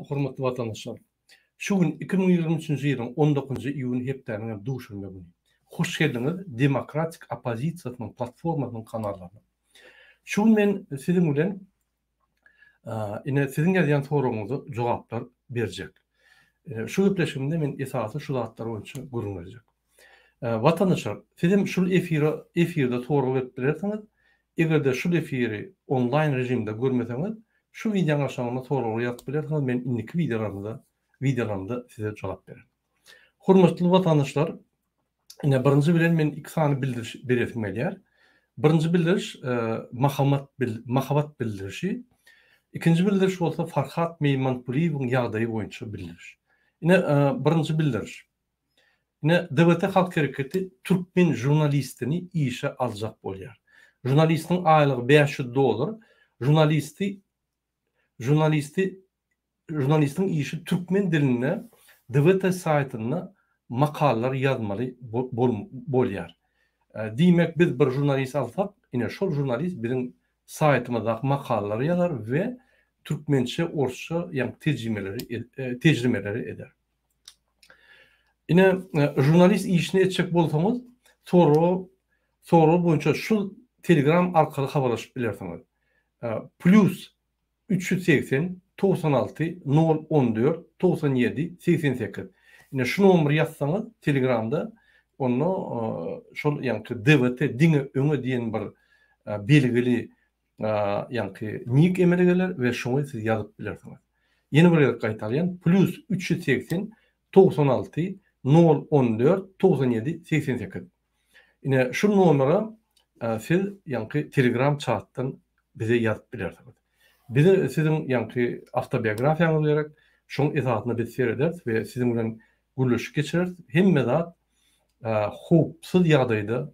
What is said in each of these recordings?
Salam hormatly watandaşlar. Şu gün 2023-nji ýylyň 19-njy iýuny hepdäniň hem duşenbe güni. Hoş geldiňiz Demokratik oppozisiýasynyň platformasynyň kanallaryna. Şu gün men siziň bilen ine siziň ýazýan soragyňyza jogaplar berjek. Şu gepleşigimde men esasy şu zatlar boýunça gürrüň berjek. Watandaşlar, siz hem şul efire efirde sorag berip bilersiňiz. Eger-de şul efiri onlaýn režimde görmeseňiz, şu wideoň aşagynda soraglary ýazyp bilersiňiz, men indiki wideolarymyzda wideolarymda size jogap bererin. Hormatly watandaşlar, ine birinji bilen men iki sany bildiriş beresim gelýär. Birinji bildiriş mahabat mahabat bildirişi. Ikinji bildiriş bolsa Farhat Meýmankulyýewiň ýagdaýy boýunça bildiriş. Ine birinji bildiriş. Ine, DWT Halk Hereketi türkmen žurnalistini işe aljak bolýar. Žurnalistiň aýlygy 500 dollar, žurnalisti žurnalisti žurnalistiň işi türkmen dilinde DWT saýtynda makalalar ýazmaly bolýar. Diýmek, biz bir žurnalist alsak, ine şol žurnalist biziň saýtymyzdaky makalalary ýazar we türkmençe, orsça ýaňky terjimeleri tejrimeleri eder. Ine, žurnalist işini etjek bolsaňyz, sorag sorag boýunça şu Telegram arkaly habarlaşyp bilersiňiz. Plýus 380 96 0 14 97 88. Ine şu nomeri ýazsaňyz Telegramda, onda şol ýaňky DWT diňe öňe diýen bir belgili ýaňky nik emele geler we şoňy siz ýazyp bilersiňiz. Ýene bir gezek gaýtalýan, plýus 380 96 0 14 97 88. Ine şu nomere siz ýaňky Telegram çatdan bize ýazyp bilersiňiz. Bize siziň ýaňky awtobiografiýaňyz gerek. Şoň esasynda biz serederis we siziň bilen gürleşik geçireris. Hemme zat howpsuz ýagdaýda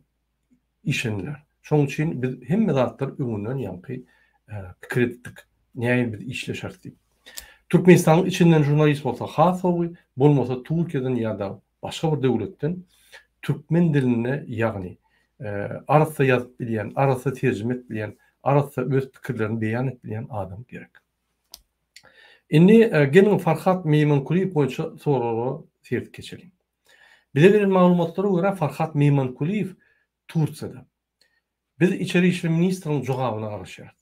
işleniler. Şonuň üçin biz hemme zatlary öňünden ýaňky pikir edipdik. Nähili biz işleşeris diýip. Türkmenistanyň içinden žurnalist bolsa has gowy, bolmasa Türkiýeden ýa-da başga bir döwletden türkmen dilinde ýagny arassa ýazyp bilýän, arassa terjime edip bilýän, arassa öz pikirlerini beýan edip bilýän adam gerek. Indi geliň Farhat Meýmankulyýew boýunça soraglara seredip geçeliň. Bize gelen maglumatlara görä Farhat Meýmankulyýew Tursiýada. Biz Içeri işler ministriniň jogabyna garaşýarys.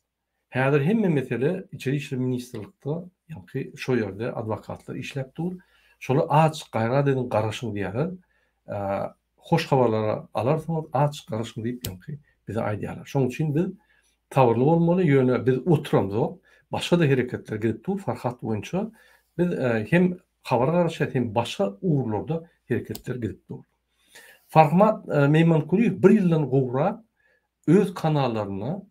Häzir hemme mesele Içeri işler ministrlikde, ýaňky şo ýerde adwokatlar işläp dur. Şolar azjyk gaýrat ediň, garaşyň diýýärler. Hoş habarlary alarsyňyz, azjyk garaşyň diýip ýaňky bize aýdýarlar. Şonuň üçin biz sabyrly bolmaly, ýöne biz oturamzok. Başga-da hereketler gidip dur Farhat boýunça. Biz hem Habar garaşýar hem başga ugurlarda hereketler gidip dur. Farhmat Meýmankulyýew bir ýyldan gowrak öz kanallarynda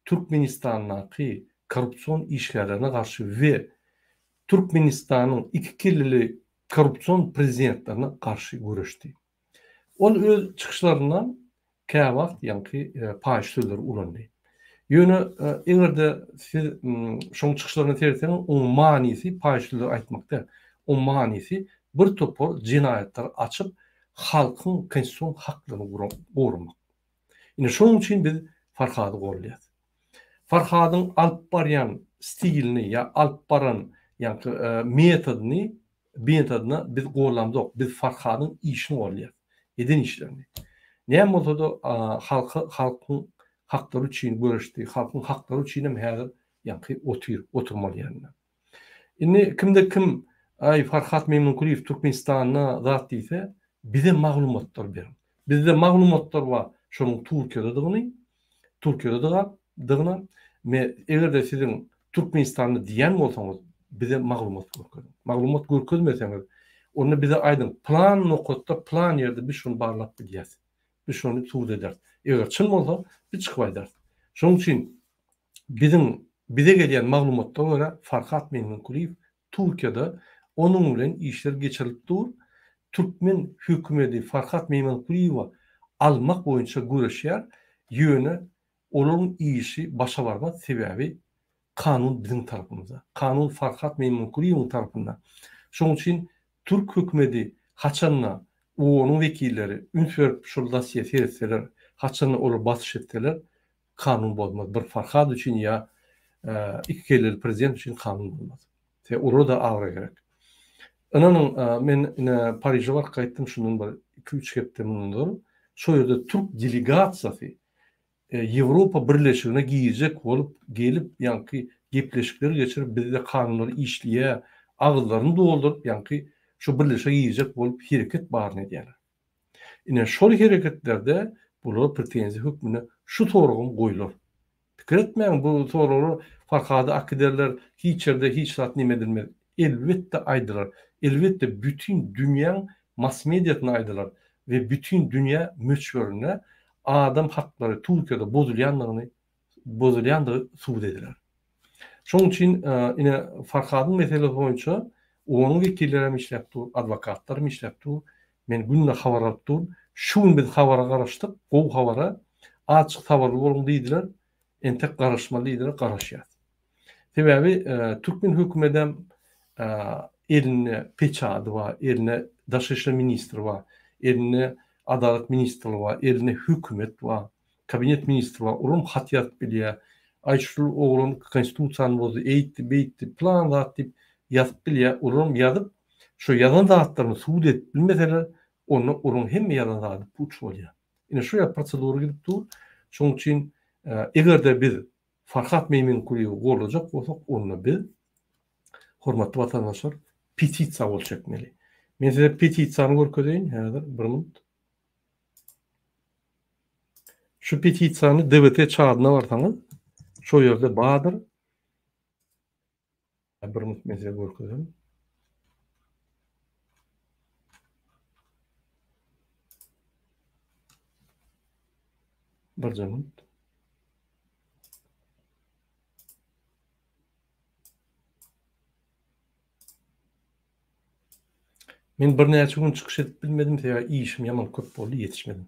Türkmenistandaky korrupsion işgärlerine garşy we Türkmenistanyň iki kelleli korrupsion prezidentlerine garşy göreşdi. Ol öz çykyşlarynda käwagt ýaňky paýyş sözleri ulandy. Ýöne eger-de siz şoň çykyşlaryna seretseňiz, oň manysy paýyş sözleri aýtmak däl. Oň manysy bir topar jenaýatlary açyp, halkyň konstitusion haklaryny goramak. Ine şonuň üçin biz Farhady goldaýas. Farhadyň alyp barýan stilini ýa alyp baran ýaňky metodyny metodyna biz gollamzok. Biz Farhadyň işini goldaýas. Eden işlerini. Näme bolsa-da halka halkyň haklary üçin göreşdi. Halkyň haklary üçin hem häzir ýaňky otyr, oturmaly ýerinde. Indi kimde kim aý Farhat Memnunkulyýew Türkmenistanda zat diýse, bize maglumatlar beriň. Bizde maglumatlar bar şonuň Türkiýededigini, Türkiýededigini, me eger-de siziň Türkmenistanda diýen bolsaňyz, bize maglumat görkeziň. Maglumat görkezmeseňiz, onda bize aýdyň, plan nokatda, plan ýerde biz şony barlap bilýäs. Biz şony subut ederis. Eger çyn bolsa, biz çykyp aýdarys. Şonuň üçin biziň bize gelýän maglumatlara görä Farhat Meňňinkulyýew Türkiýede onuň bilen işler geçirilip dur. Türkmen hökümedi Farhat Meýmankulyýewi almak boýunça göreşýär, ýöne olaryň işi başa barmaz, sebäbi kanun biziň tarapymyzda. Kanun Farhat Meýmankulyýewiň tarapynda. Şonuň üçin türk hökümedi haçanda onuň wekilleri üns berip şol dosýe seretseler, haçanda olar basyş etseler, kanun bozmaz. Bir Farhad üçin ýa iki kelleli prezident üçin kanun bolmaz. Se olara-da abraý gerek. Ynanyň, men ine Pariže baryp gaýtdym şundan bir iki-üç hepde mundan ozal. Şo ýerde türk delegasiýasy Ýewropa Birleşigine girjek bolup gelip ýaňky gepleşikler geçirip bizde kanunlar işleýä agyzlaryny dolduryp ýaňky şo birleşige girjek bolup hereket baryny edýärler. Ine şol hereketlerde bulara pretenziýa hökmünde şu soragam goýular. Pikir etmäň bu soraglar Farhady akiderler hiç ýerde hiç zat neme edilmez. Elbetde aýdylar. Elbetde bütin dünýäň mass mediasynda aýdylar we bütin dünýä möçberinde adam haklary Türkiýede bozulýandygyny bozulýandygy subut ediler. Şonuň üçin ine Farhadyň meselesi boýunça onuň wekilleri hem işläp dur, adwokatlar hem işläp dur. Men günde habar alyp durun. Şu gün biz habara garaşdyk, gowy habara. Azjyk sabyrly boluň diýdiler. Entek garaşmaly diýdiler, garaşýas. Sebäbi türkmen hökümedem elinde peçady bar, elinde daşary işler ministri bar, elinde adalat ministrligi bar, elinde hökümet bar, kabinet ministri bar, olam hat ýazyp bilýär. Aý şul oglan konstitusiýany bozdy, eýtdi, beýtdi, pylan zat diýip ýazyp bilýär. Olaram ýazyp, şo ýazan zatlaryny subut edip bilmeseler, onda olaryň hemme ýazan zady puç bolýar. Ine şu ýaly prosedura gidip dur. Şonuň üçin eger-de biz Farhat Meýmenkulyýewi gollajak bolsak, onda biz, hormatly watandaşlar, petisiýa gol çekmeli. Men size petisiýany görkezeýin häzir, bir minut. Şu petisiýany DWT çadyna barsaňyz, şo ýerde bardyr. Bir minut men size görkezeyim. Birje minut. Men birnäçe gün çykyş edip bilmedim, sebäbi işim ýaman köp boldy, ýetişmedim.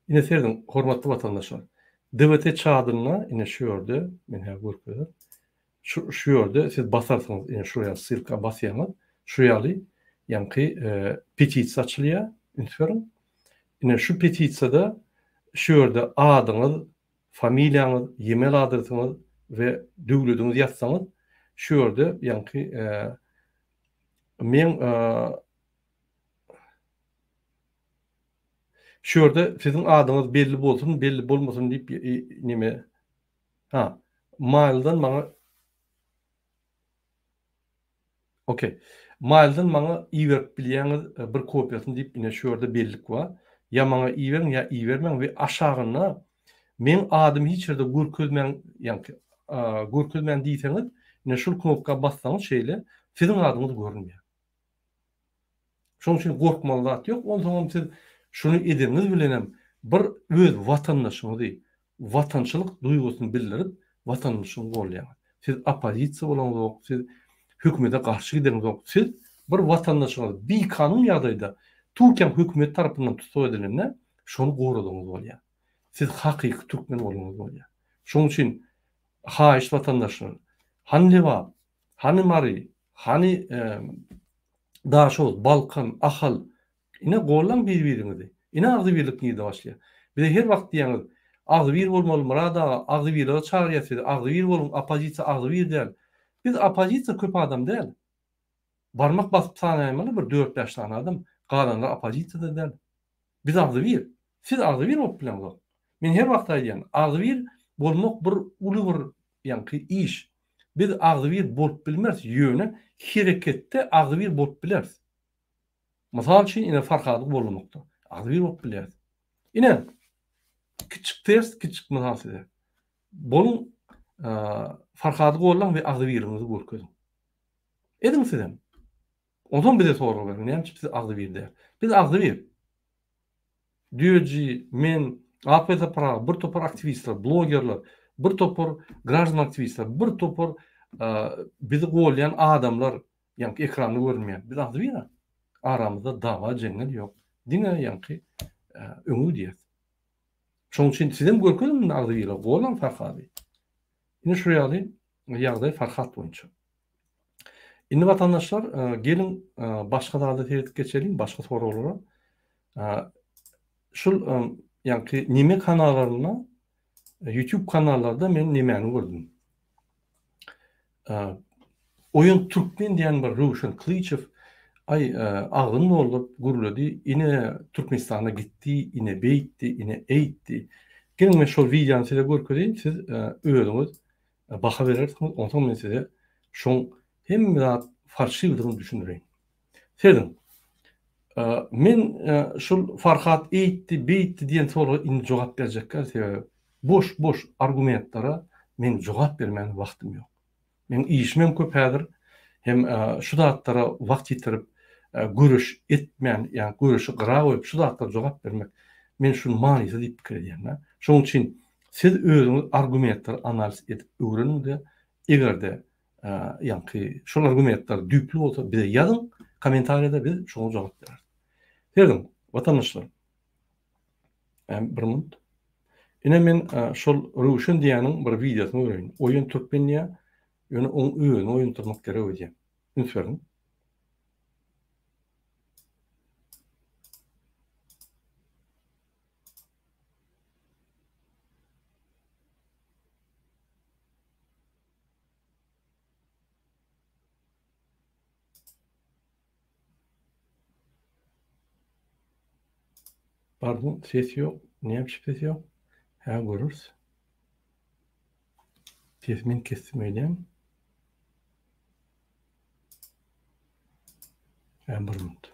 Ine serediň, hormatly watandaşlar. DWT çadynda, ine şu ýerde, men häzir görkezer. Şu şu ýerde siz basarsyňyz, ine şu ýaly ssylka basýaňyz, şu ýaly ýaňky petisiýa açylýar, üns beriň. Ine şu petisiýada şu ýerde adyňyz, familiýaňyz, e-mail adresiňiz we döwlediňizi ýazsaňyz, şu ýerde ýaňky meň şu ýerde siziň adyňyz belli bolsun, belli bolmasyn diýip neme Ha, mailden maňa Okey. Mailden maňa iberip bilýäňiz e, bir kopiýasyny diýip ine şu ýerde bellik bar. Ýa maňa iberiň ýa ibermäň we aşagynda meň adymy hiç ýerde görkezmäň, ýaňky görkezmäň diýseňiz, ine şul knopka bassaňyz şeýle siziň adyňyz görünmeýär. Şonuň üçin gorkmaly zat ýok. Onsoňam siz şuny edeniňiz bilenem bir öz watandaşyňyzy watançylyk duýgusyny bildirip watandaşyňyzy goldaýaňyz. Siz oppozisiýa bolaňzok, siz hökümete garşy gideňzok. Siz bir watandaşyňyz bikanun ýagdaýda Türkiýäň hökümeti tarapyndan tussag edilende şony goradygyňyz bolýar. Siz hakyky türkmen bolanyňyz bolýar. Şonuň üçin haýyşt watandaşlar, hany Lebap, Hany Mary, hany Daşoguz, Balkan, Ahal. Ine gollaň bir-biriňizi. Ine agzybirlik nirde başlaýar. Bize her wagt diýýäňiz, agzybir bolmaly Myrat aga, agzybirlige çagyrýas sizi, agzybir boluň, oppozisiýa agzybir däl. Biz oppozisiýa köp adam däl. Barmak basyp sanaýmaly bir dört-bäş sany adam, galanlar oppozisiýada däl. Biz agzybir. Siz agzybir bolup bileňzok. Men her wagt aýdýan, agzybir bolmak bir uly bir ýaňky iş. Biz agzybir bolup bilmeris, ýöne hereketde agzybir bolup bileris. Mysal üçin, ine Farhady gollamakda agzybir bolup bilýäris. Ine, kiçjik test, kiçjik mysal size. Boluň, Farhady gollaň we agzybirligiňizi görkeziň. Ediň sizem. Onsoň bize sorag beriň, näme üçin siz agzybir däl? Biz agzybir. Düýeji, men, Ak Sapar aga, bir topar aktiwistler, blogerler, bir topar graždan aktiwistler, bir topar bizi golýan adamlar, ýaňky ekranda görünmeýän. Biz agzybir. Aramyzda dawa, jeňňel ýok. Diňe ýaňky öňe gidýäs. Şonuň üçin sizem görkeziň indi agzybirligi, golaň Farhady. Ine şu ýaly ýagdaý Farhat boýunça. Indi watandaşlar, geliň başga zada seredip geçeliň, başga soraglara. Şul ýaňky neme kanallarynda, YouTube kanallarda men nemäni gördüm. Oýun türkmen diýen bir Röwşen Klyçew aý agzyny dolduryp gürledi, ine Türkmenistana gitdi, ine beýtdi, ine eýtdi. Geliň men şol wideony size görkezeýin, siz özüňiz baha berersiňiz, onsoň men size şoň hemme zat falşiwdigini düşündireýin. Serediň. Men şul Farhat eýtdi, beýtdi diýen soraga indi jogap berjek däl, sebäbi boş-boş argumentlere meň jogap bermäne wagtym ýok. Meň işimem köp häzir, hem şu zatlara wagt ýitirip, göreş etmän, ýa göreşi gyra goýup şu zatlara jogap bermek men şuny manysyz diýip pikir edýän-de. Şonuň üçin siz özüňiz argumentleri analiz edip öwreniň-de, eger-de ýaňky şol argumentler düýpli bolsa bize ýazyň kommentariýada biz şoňa jogap bereris. Serediň, watandaşlar. Bir minut. Ine men şol Röwşen diýýäniň bir wideosyny göreýin. Oýun türkmen diýýär. Ýöne oň özüni oýundyrmak gerek öýdýän. Üns beriň. Pardon, ses ýok. Näme üçin ses ýok? Hä, göreris. Sesi men kesdim öýdýän. Hä, bir minut.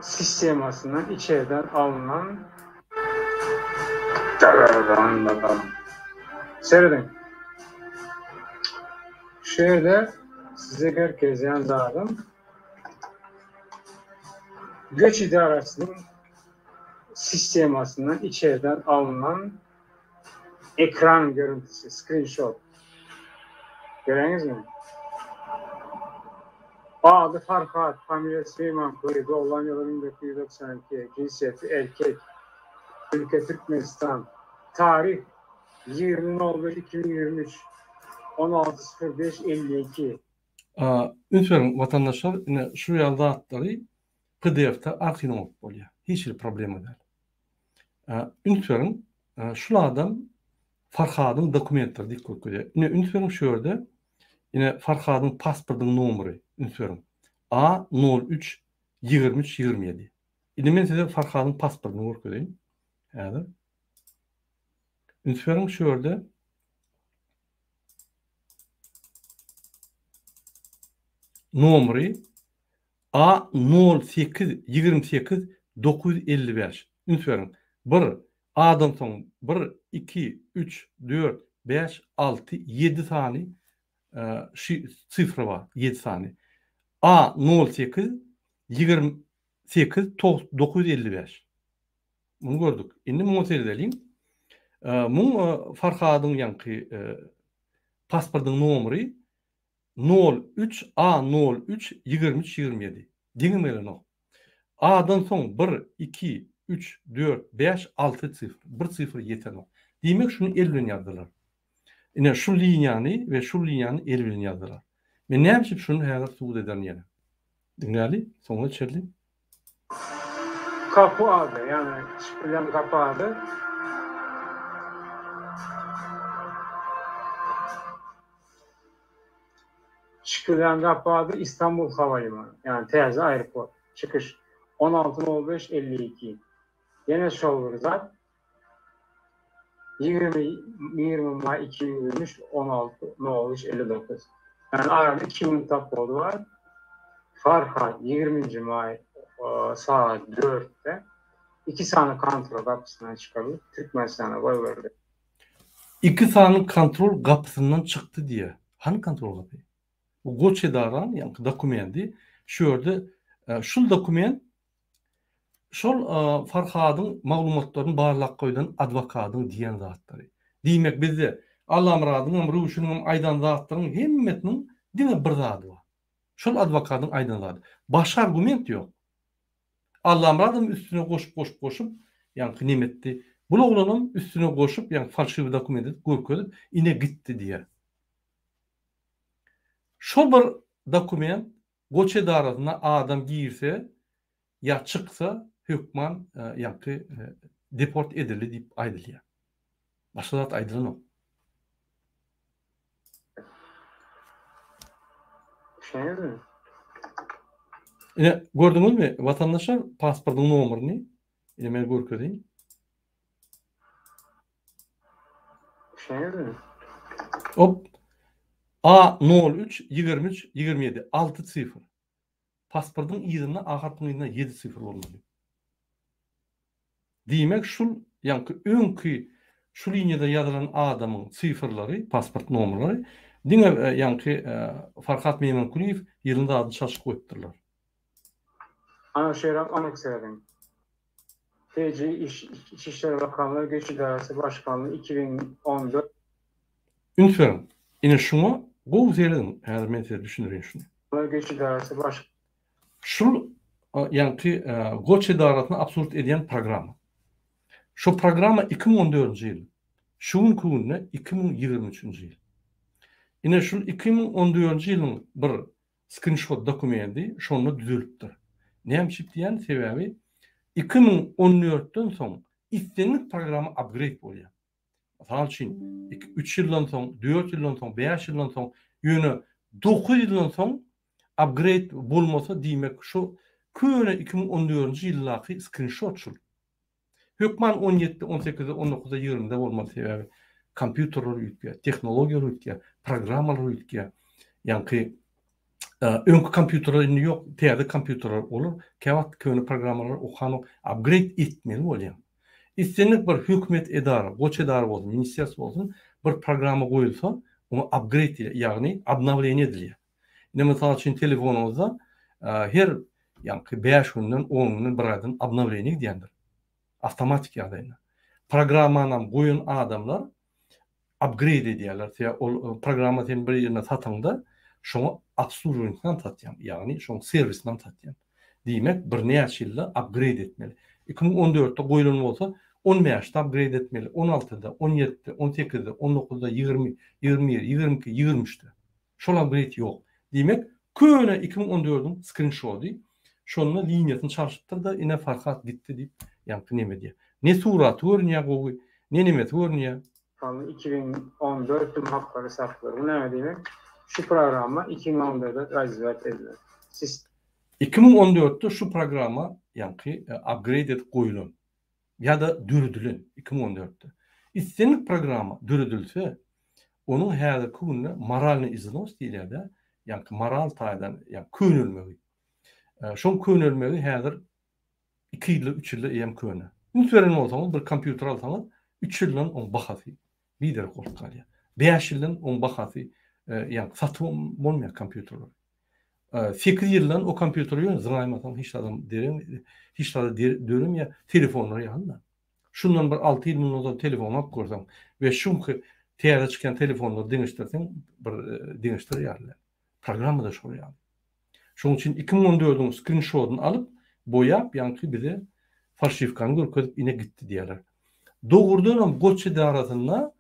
Sistemasyndan içerden alnan Serediň. Şu ýerde size görkezýän zadym Göç edarasynyň sistemasyndan içerden alnan ekran görüntüsi, screenshot. Göreňizmi? Ady Farhat, familiýasy Süleýmankuly, doglan ýyly 1992, jinsiyeti erkek, ülke Türkmenistan, taryh 20.05.2023, 16.05.52. Üns beriň watandaşlar ine şu ýaly zatlary pdf-de arkaýyn oňaryp bolýar. Hiç hili problema däl. Üns beriň şul adam Farhadyň dokumentleri diýip görkezýär. Ine üns beriň şu ýerde ine Farhadyň pasportynyň nomery üns beriň. A nol üç 23 27. Indi men size Farhadyň pasportyny görkezeýin. Häzir. Üns beriň şu ýerde Nomeri A nol sekiz 28 955. Üns beriň. Bir A-dan soň bir, iki, üç, dört, bäş, alty, ýedi sany şi sifra bar, ýedi sany. A nol sekiz 28 955. Muny gördük. Indi muňa seredeliň. Muň Farhadyň ýaňky pasportynyň nomeri nol üç A nol üç 23 27. Deňem gelenok. A-dan soň bir, iki, üç, dört, bäş, alty sifr. Bir sifr ýetenok. Diýmek şuny el bilen ýazdylar. Ine şu liniýany we şu liniýany el bilen ýazdylar. Men näme üçin şuny häzir subut ederin ýene. Diňläli, soňuna çenli. Kapy ady, ýagny çykylýan gapy ady. Çykylýan gapy ady Istanbul howalimany, ýagny täze aeroport. Çykyş 16 05 52. Ýene şol bir zat. 20 20 maý 2023 16 03 59. Ýagny arada 2 gün tapawudy bar. Farhat 20-nji maý sagat 4-de iki sany kontrol gapysyndan çykarylyp Türkmenistana goýberildi. Iki sany kontrol gapysyndan çykdy diýýär. Hany kontrol gapy? Bu goç edaranyň ýaňky dokumendi şu ýerde şul dokument Şol Farhadyň maglumatlaryny barlap goýlan adwokadyň diýen zatlary. Diýmek bizde Allamyradyňam Röwşeniňem aýdan zatlaryň hemmesiniň diňe bir zady bar. Şol adwokadyň aýdan zady. Başga argument ýok. Allamyradam üstüne goşup goşup goşup ýaňky neme etdi. Bul oglanam üstüne goşup, ýagny falşiwi dokument edip görkezip, ine gitdi diýýär. Şol bir dokument Goç edarasyna adam girse ýa çyksa hökman ýaňky deport edildi diýip aýdylýar. Başga zat aýdylanok. Düşünýäňizmi? Ine gördüňizmi watandaşlar pasportyň nomerini ine men görkezeýin. Düşünýäňizmi? Hop. A nol üç, 23, 27, alty sifr. Pasportyň yzynda A harpyň yzynda ýedi sifr bolmaly. Diýmek şul ýaňky öňki şu liniýada ýazylan adamyň sifrlary, pasport nomerlary diňe ýaňky Farhat Meýmankulyýew ýylyny zadyny çalşyp goýupdyrlar. Ana şu ýere anyk serediň. TC İçişleri Bakanlygy Göç Edarasy Başkanlygy 2014. Üns beriň. Ine şuňa gowy serediň. Häzir men size düşündireýin şuny. Göç Edarasy Baş. Şul ýaňky Goç edarasyny absurd edýän programma. Şo programma 2014-nji ýyl. Şu günki günde 2023-nji ýyl. Ine şul 2014-nji ýylyň bir skrinşot dokumendi şonda düzelipdir. Näme üçin diýýän sebäbi 2014-den soň islendik programma upgrade bolýar. Mysal üçin, 3 ýyldan soň, 4 ýyldan soň, 5 ýyldan soň, ýöne 9 ýyldan soň upgrade bolmasa diýmek şu köne 2014-nji ýyldaky skrinşot şul. Hökman on ýetide, on sekizde, on dokuzda, ýigrimide bolmaly sebäbi kompýuterler üýtgeýär, tehnologiýalar üýtgeýär, programmalar üýtgeýär. Ýaňky öňki kompýuterler indi ýok, täze kompýuterler olar käwagt köne programmalary okanok, upgrade etmeli bolýar. Islendik bir hökümet edara, goç edara bolsun, ministerstwo bolsun, bir programma goýulsa, oňa upgrade diýilýär, ýagny obnowleniýe edilýär. Ine mysal üçin telefonyňyzda her ýaňky 5 günden, 10 günden bir aýdan obnowleniýe gidýändir. Awtomatik ýagdaýda. Programmanam goýan adamlar upgrade edýärler. Sebäbi ol programma sen bir ýerine sataňda, şoňa obslužowaniýesini hem satýaň, ýagny şoň serwisini hem satýaň. Diýmek, birnäçe ýylda upgrade etmeli. 2014-de goýlan bolsa, 15-de upgrade etmeli, 16-da, 17-de, 18-de, 19-da, 20, 21, 22, 23-de. Şol upgrade ýok. Diýmek, köne 2014-iň skrinşody, şonda liniýasyny çalşypdyr-da, ine Farhat gitdi diýip, ýaňky neme diýýär. Ne suraty görünýär gowy, ne nemesi görünýär. Sanly 2014 tüm haklary saklar. Bu näme diýmek? Şu programma 2014-de razwiýat ediler. Sis. 2014-de şu programma ýaňky upgrade edip goýulan. Ýa-da döredilen 2014-de. Islendik programma döredilse, onuň häzirki günde moralnyý iznos diýilýär-de, ýaňky moral taýdan ýa könelmegi. Şoň könelmegi häzir iki ýylda, üç ýylda eýýäm köne. Üns beren bolsaňyz, bir kompýuter alsaňyz, üç ýyldan oň bahasy biderek bolup galýar. Bäş ýyldan oň bahasy ýaňky satyp bolmaýar kompýuterleri. 8 ýyldan o kompýuteri ýöne zyňaýmasaň hiç zadam derem hiç zada döremeýär, telefonlar ýaly-da. Şundan bir 6 ýyl mundan ozal telefon alyp görseň we şuňky täze çykýan telefonlary deňeşdirseň bir deňeşdir ýaly. Programma-da şol ýaly. Şonuň üçin 2014-iň skrinşodyny alyp, boýap, ýaňky bize falşiwkany görkezip ine gitdi diýýärler. Dogrudanam Goç edarasynda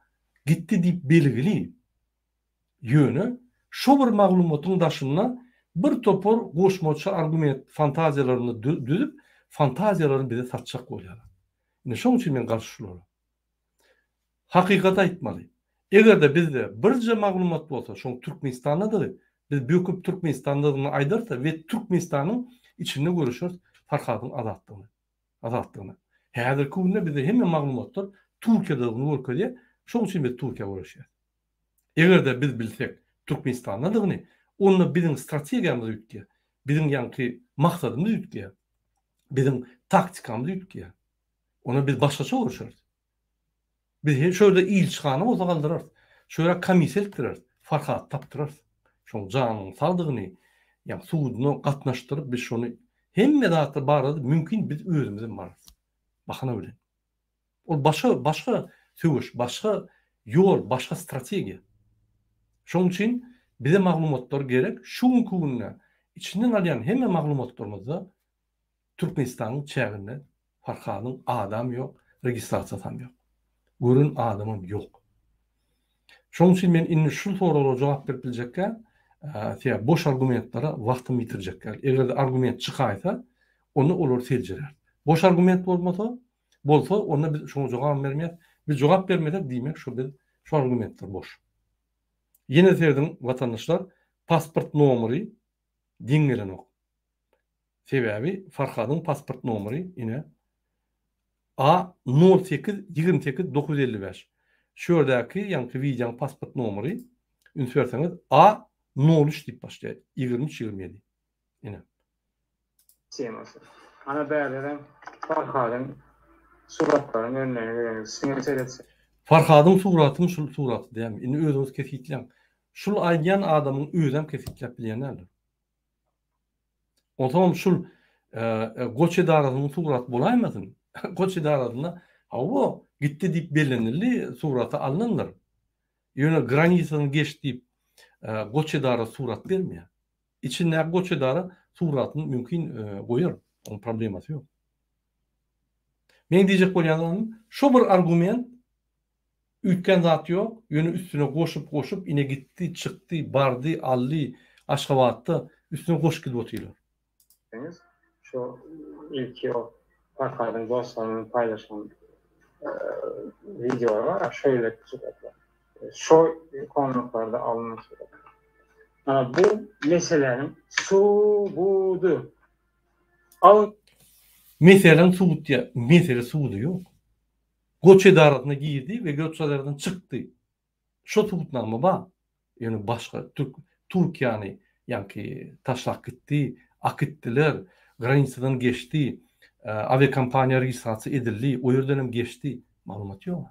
gitdi diýip belgili. Ýöne şo bir maglumatyň daşynda bir topar goşmaça argument fantaziýalaryny düzüp, fantaziýalaryny bize satjak bolýarlar. Ine şoň üçin men garşy şulara. Hakykaty aýtmaly. Eger-de bizde birje maglumat bolsa, şoň Türkmenistandadygy, biz böküp Türkmenistandadygyny aýdarys-da we Türkmenistanyň içinde göreşeris Farhadyň azatlygyny, azatlygyna. Häzirki günde bizde hemme maglumatlar Türkiýedadygyny görkezýär, şoň üçin biz Türkiýä göreşýäris. Eger-de biz bilsek Türkmenistandadygyny, onda biziň strategiýamyz üýtgeýär, biziň ýaňky maksadymyz üýtgeýär, biziň taktikamyz üýtgeýär. Onda biz başgaça göreşeris. Biz şu ýerde ilçihana bolsa galdyrarys, şu ýere komissiýa eltdireris, Farhady tapdyrarys. Şoň janynyň sagdygyny, ýa suduna gatnaşdyryp biz şony hemme zatlar barada mümkin biz özümizem bararys. Bahana bilen. Ol başga başga söweş, başga ýol, başga strategiýa. Şonuň üçin bize maglumatlar gerek. Şu günki günde içinden alýan hemme maglumatlarymyzda Türkmenistanyň çäginde Farhadyň adam ýok. registrasiýasam ýok. Gören adamam ýok. Şonuň üçin men indi şu soraglara jogap berip biljekkä, sebäbi boş argumentlere wagtymy ýitirjek däl. Eger-de argument çykaýsa, onda olary seljereris. Boş argument bolmasa, bolsa, onda biz şoňa jogabam bermeýäris. Biz jogap bermesek, diýmek şu biz şu argumentler boş. Ýene serediň watandaşlar, pasport nomery deň gelenok. Sebäbi Farhadyň pasport nomery ine A nol sekiz 28 955. Şu ýerdäki ýaňky wideoň pasport nomery üns berseňiz A nol üç diýip başlaýar. 23 27. Ine. Temasy. Ana bärlerem Farhadyň suratlaryny önlerine gelen siňe seretse. Farhadyň suratymy şul suraty dälmi? Indi özüňiz kesgitläň. Şul aýdýan adamyň özem kesgitläp bilýän däldir. Onsoňam şul Goç edarasynyň suraty bolaýmasyn? Goç edarasynda hawa gitdi diýip bellenildi, suraty alnandyr. Ýöne granisadan geçdi diýip Goç edarasy surat bermeýär. Içindäki Goç edara suratyny mümkin goýar. Onuň problemasy ýok. Meň diýjek bolýan zadym, şo bir argument Üýtgän zat ýok, ýöne üstüne goşup goşup ine gitdi, çykdy, bardy, aldy, Aşgabatda üstüne goşup gidip otyrlar. Deňiz şu ilki o Farhadyň dostlarynyň paýlaşan wideolary bar şeýle suratlar. Şo komnatlarda alnan suratlar. Ana bu meseläniň subudy. Al. Meseläniň subut diýýär. Mesele subudy ýok. Goç edarasyna girdi we göç edarasyna çykdy. Şo subutnama bar. Ýöne başga türk Türkiýäni ýaňky taşlap gitdi, akitdiler, granisadan geçdi, awiakompaniýa registrasiýa edildi, o ýerden hem geçdi. Maglumat ýok.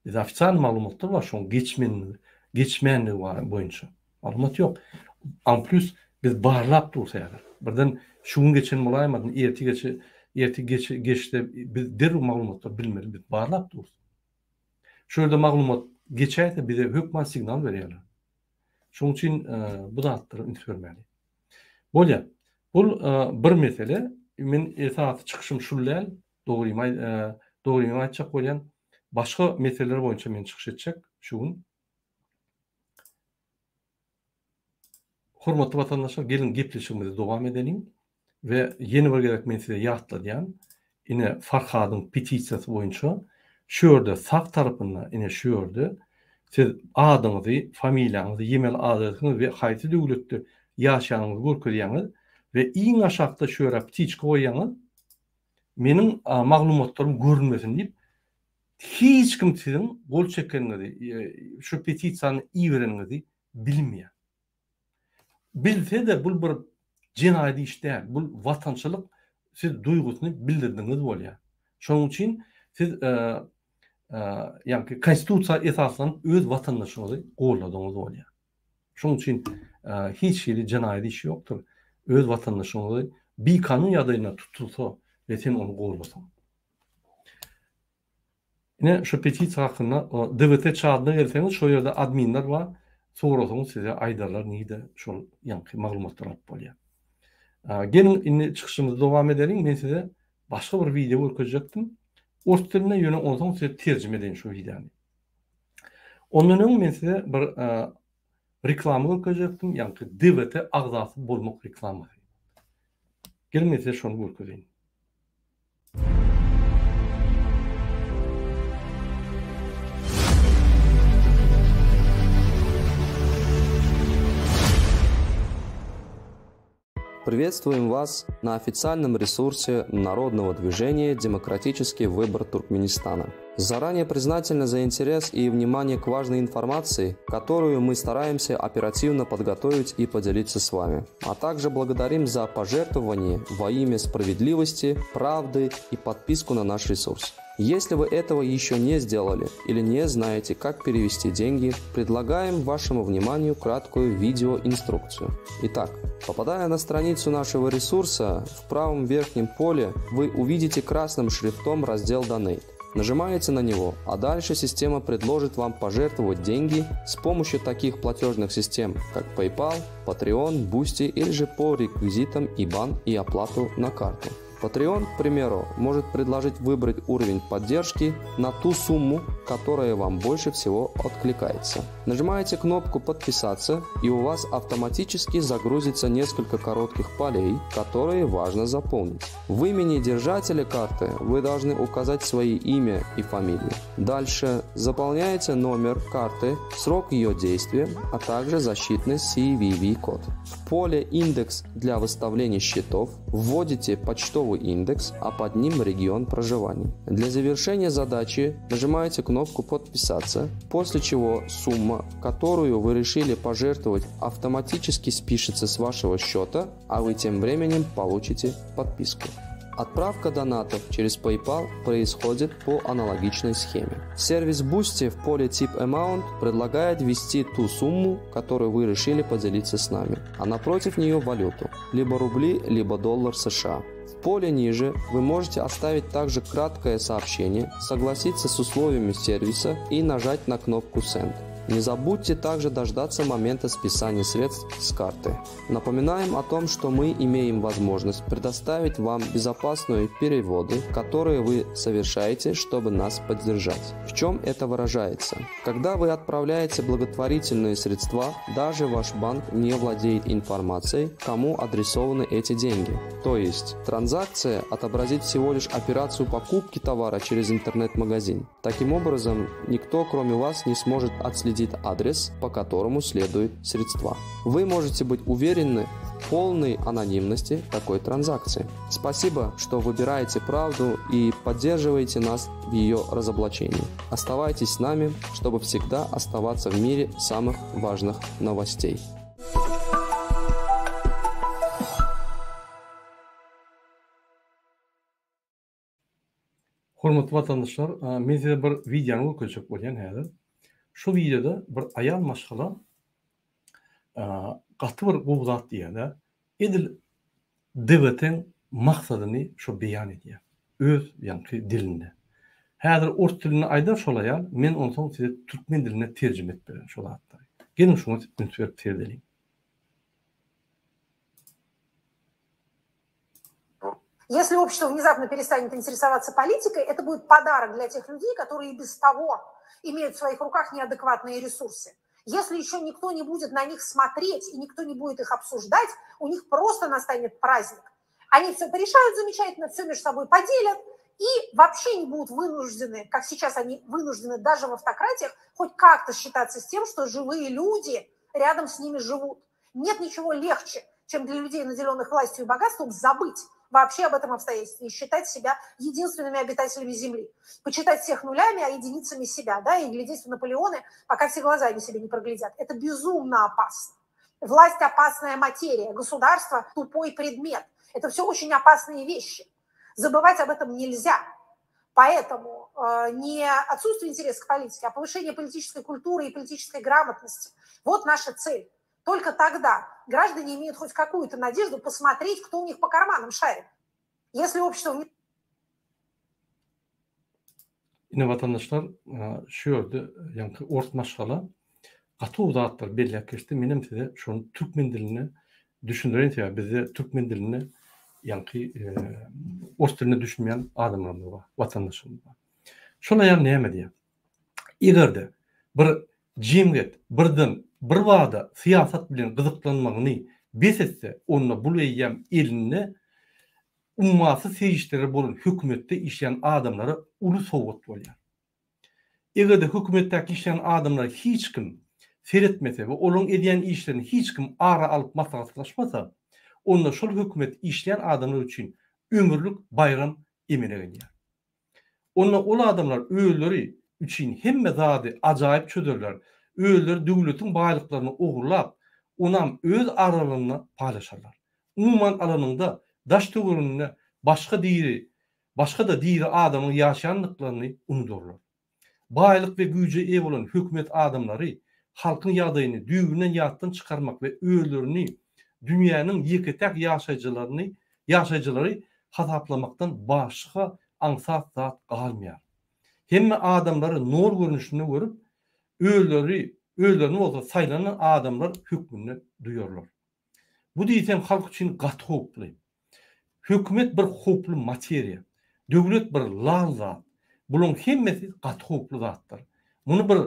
Bizde ofitsialnyý maglumatlar bar şoň geçmenligi, geçmänligi boýunça. Maglumat ýok. En plus biz barlap dursa häzir. Birden şu gün geçen bolaýmasyn, ertir geçe, ertir geçe, geçse biz derrew maglumatlary bilmeli, biz barlap durus. Şu ýerde maglumat geçäýse bize hökman signal berýärler. Şonuň üçin bu zatlara üns bermeli. Bolýar. Bul bir mesele. Men esasy çykyşym şul däl. Dogrymy dogrymy aýtjak bolýan. Başga meseleler boýunça men çykyş etjek şu gün. Hormatly watandaşlar, geliň gepleşigimizi dowam edeliň we ýene bir gezek men size ýatladýan, ine Farhadyň petisiýasy boýunça şu ýerde sag tarapynda ine şu ýerde siz adyňyzy, familiýaňyzy, email adresiňizi we haýsy döwletde ýaşaýanyňyzy görkezýäňiz we iň aşakda şu ýere ptiçka goýýaňyz, meniň maglumatlarym görünmesin diýip Hiç kim siziň gol çekeniňizi, şu petisiýany ibereniňizi bilmeýär. Bilse-de bul bir jenaýat iş däl, bul watançylyk siz duýgusyny bildirdiňiz bolýar. Şonuň üçin siz ýaňky konstitusiýa esaslanyp öz watandaşyňyzy golladyňyz bolýar. Şonuň üçin hiç hili jenaýat işi ýokdur. Öz watandaşyňyzy bikanun ýagdaýynda tutulsa we sen ony gollasaň. Ine şu petisiýa hakynda DWT çadyna gelseňiz şo ýerde adminler bar sorasaňyz size aýdarlar nirde şol ýaňky maglumatlary alyp bolýar. Geliň indi çykyşymyzy dowam edeliň men size başga bir wideo görkezjekdim. Ors dilinde ýöne onsoň size terjime edeýin şu wideony. Ondan öň men size bir reklama görkezjekdim ýaňky DWT agzasy bolmak reklamasy. Geliň men size şony görkezeýin. Приветствуем вас на официальном ресурсе народного движения «Демократический выбор Туркменистана». Заранее признательны за интерес и внимание к важной информации, которую мы стараемся оперативно подготовить и поделиться с вами. А также благодарим за пожертвование во имя справедливости, правды и подписку на наш ресурс. Если вы этого еще не сделали или не знаете, как перевести деньги, предлагаем вашему вниманию краткую видеоинструкцию. Итак, попадая на страницу нашего ресурса, в правом верхнем поле вы увидите красным шрифтом раздел «Donate». Нажимаете на него, а дальше система предложит вам пожертвовать деньги с помощью таких платежных систем, как PayPal, Patreon, Boosty или же по реквизитам IBAN и оплату на карту. Patreon, к примеру, может предложить выбрать уровень поддержки на ту сумму, которая вам больше всего откликается. Нажимаете кнопку «Подписаться» и у вас автоматически загрузится несколько коротких полей, которые важно заполнить. В имени держателя карты вы должны указать свои имя и фамилию. Дальше заполняете номер карты, срок ее действия, а также защитный CVV-код. В поле «Индекс для выставления счетов» вводите почтовый индекс, а под ним регион проживания. Для завершения задачи нажимаете кнопку «Подписаться», после чего сумма, которую вы решили пожертвовать, автоматически спишется с вашего счета, а вы тем временем получите подписку. Отправка донатов через PayPal происходит по аналогичной схеме. Сервис Boosty в поле Tip Amount предлагает ввести ту сумму, которую вы решили поделиться с нами, а напротив нее валюту, либо рубли, либо доллар США. В поле ниже вы можете оставить также краткое сообщение, согласиться с условиями сервиса и нажать на кнопку Send. Не забудьте также дождаться момента списания средств с карты. Напоминаем о том, что мы имеем возможность предоставить вам безопасные переводы, которые вы совершаете, чтобы нас поддержать. В чем это выражается? Когда вы отправляете благотворительные средства, даже ваш банк не владеет информацией, кому адресованы эти деньги. То есть транзакция отобразит всего лишь операцию покупки товара через интернет-магазин. Таким образом, никто кроме вас не сможет отследить адрес, по которому следуют средства. Вы можете быть уверены в полной анонимности такой транзакции. Спасибо, что выбираете правду и поддерживаете нас в ее разоблачении. Оставайтесь с нами, чтобы всегда оставаться в мире самых важных новостей. Hormatly watandaşlar, men size bir wideony görkezjek bolýan häzir. Şu wideoda bir aýal maşgala gaty bir gowy zat diýýär-de. Edil DWT-iň maksadyny şo beýan edýär. Öz ýaňky dilinde. Häzir ors dilinde aýdar şol aýal, men onsoň size türkmen diline terjime edip bererin şo zatlary. Geliň şuňa üns berip seredeliň. Если общество внезапно перестанет интересоваться политикой, это будет подарок для тех людей, которые и без того имеют в своих руках неадекватные ресурсы. Если еще никто не будет на них смотреть и никто не будет их обсуждать, у них просто настанет праздник. Они все порешают замечательно, все между собой поделят и вообще не будут вынуждены, как сейчас они вынуждены даже в автократиях, хоть как-то считаться с тем, что живые люди рядом с ними живут. Нет ничего легче, чем для людей, наделенных властью и богатством, забыть вообще об этом обстоятельстве и считать себя единственными обитателями Земли. Почитать всех нулями, а единицами себя, да, и глядеть в Наполеоны, пока все глаза они себе не проглядят. Это безумно опасно. Власть – опасная материя, государство – тупой предмет. Это все очень опасные вещи. Забывать об этом нельзя. Поэтому не отсутствие интереса к политике, а повышение политической культуры и политической грамотности. Вот наша цель. Только тогда граждане имеют хоть какую-то надежду посмотреть, кто у них по карманам шарит. Если общество... Ine watandaşlar, şu ýerde ýaňky ors maşgala gaty gowy zatlar belläp geçdi. Menem size şony türkmen dilinde düşündireýin sebäbi bizde türkmen dilinde ýaňky ors diline düşünmeýän adamlarymyz bar, watandaşlarymyz bar. Şol aýal näme diýýär? Eger-de bir jemgyýet birden birbada syýasat bilen gyzyklanmagyny bes etse, onda bul eýýäm elinde ummasyz serişdeleri bolan hökümetde işleýän adamlara uly sowgat bolýar. Eger-de hökümetdäki işleýän adamlara hiç kim seretmese we olaryň edýän işlerini hiç kim ara alyp maslahatlaşmasa, onda şol hökümet işleýän adamlar üçin ömürlik baýram emele gelýär. Onda ol adamlar özleri üçin hemme zady ajaýyp çözerler, özleri döwletiň baýlyklaryny ogurlap, onam öz aralarynda paýlaşarlar. Umuman alanyňda, daş-töwereginde başga diri, başga-da diri adamyň ýaşaýandyklaryny unudarlar. Baýlyk we güýje eýe bolan hökümet adamlary halkyň ýagdaýyny düýbünden ýatdan çykarmak we özlerini dünýäniň ýeke-täk ýaşaýjylaryny ýaşaýjylary hasaplamakdan başga aňsat zat galmaýar. Hemme adamlary nol görnüşinde görüp, özleri özlerini bolsa saýlanan adamlar hökmünde duýarlar. Bu diýseň halk üçin gaty howply. Hökümet bir howply materiýa. Döwlet bir lal zat. Bulaň hemmesi gaty howply zatlar. Muny bir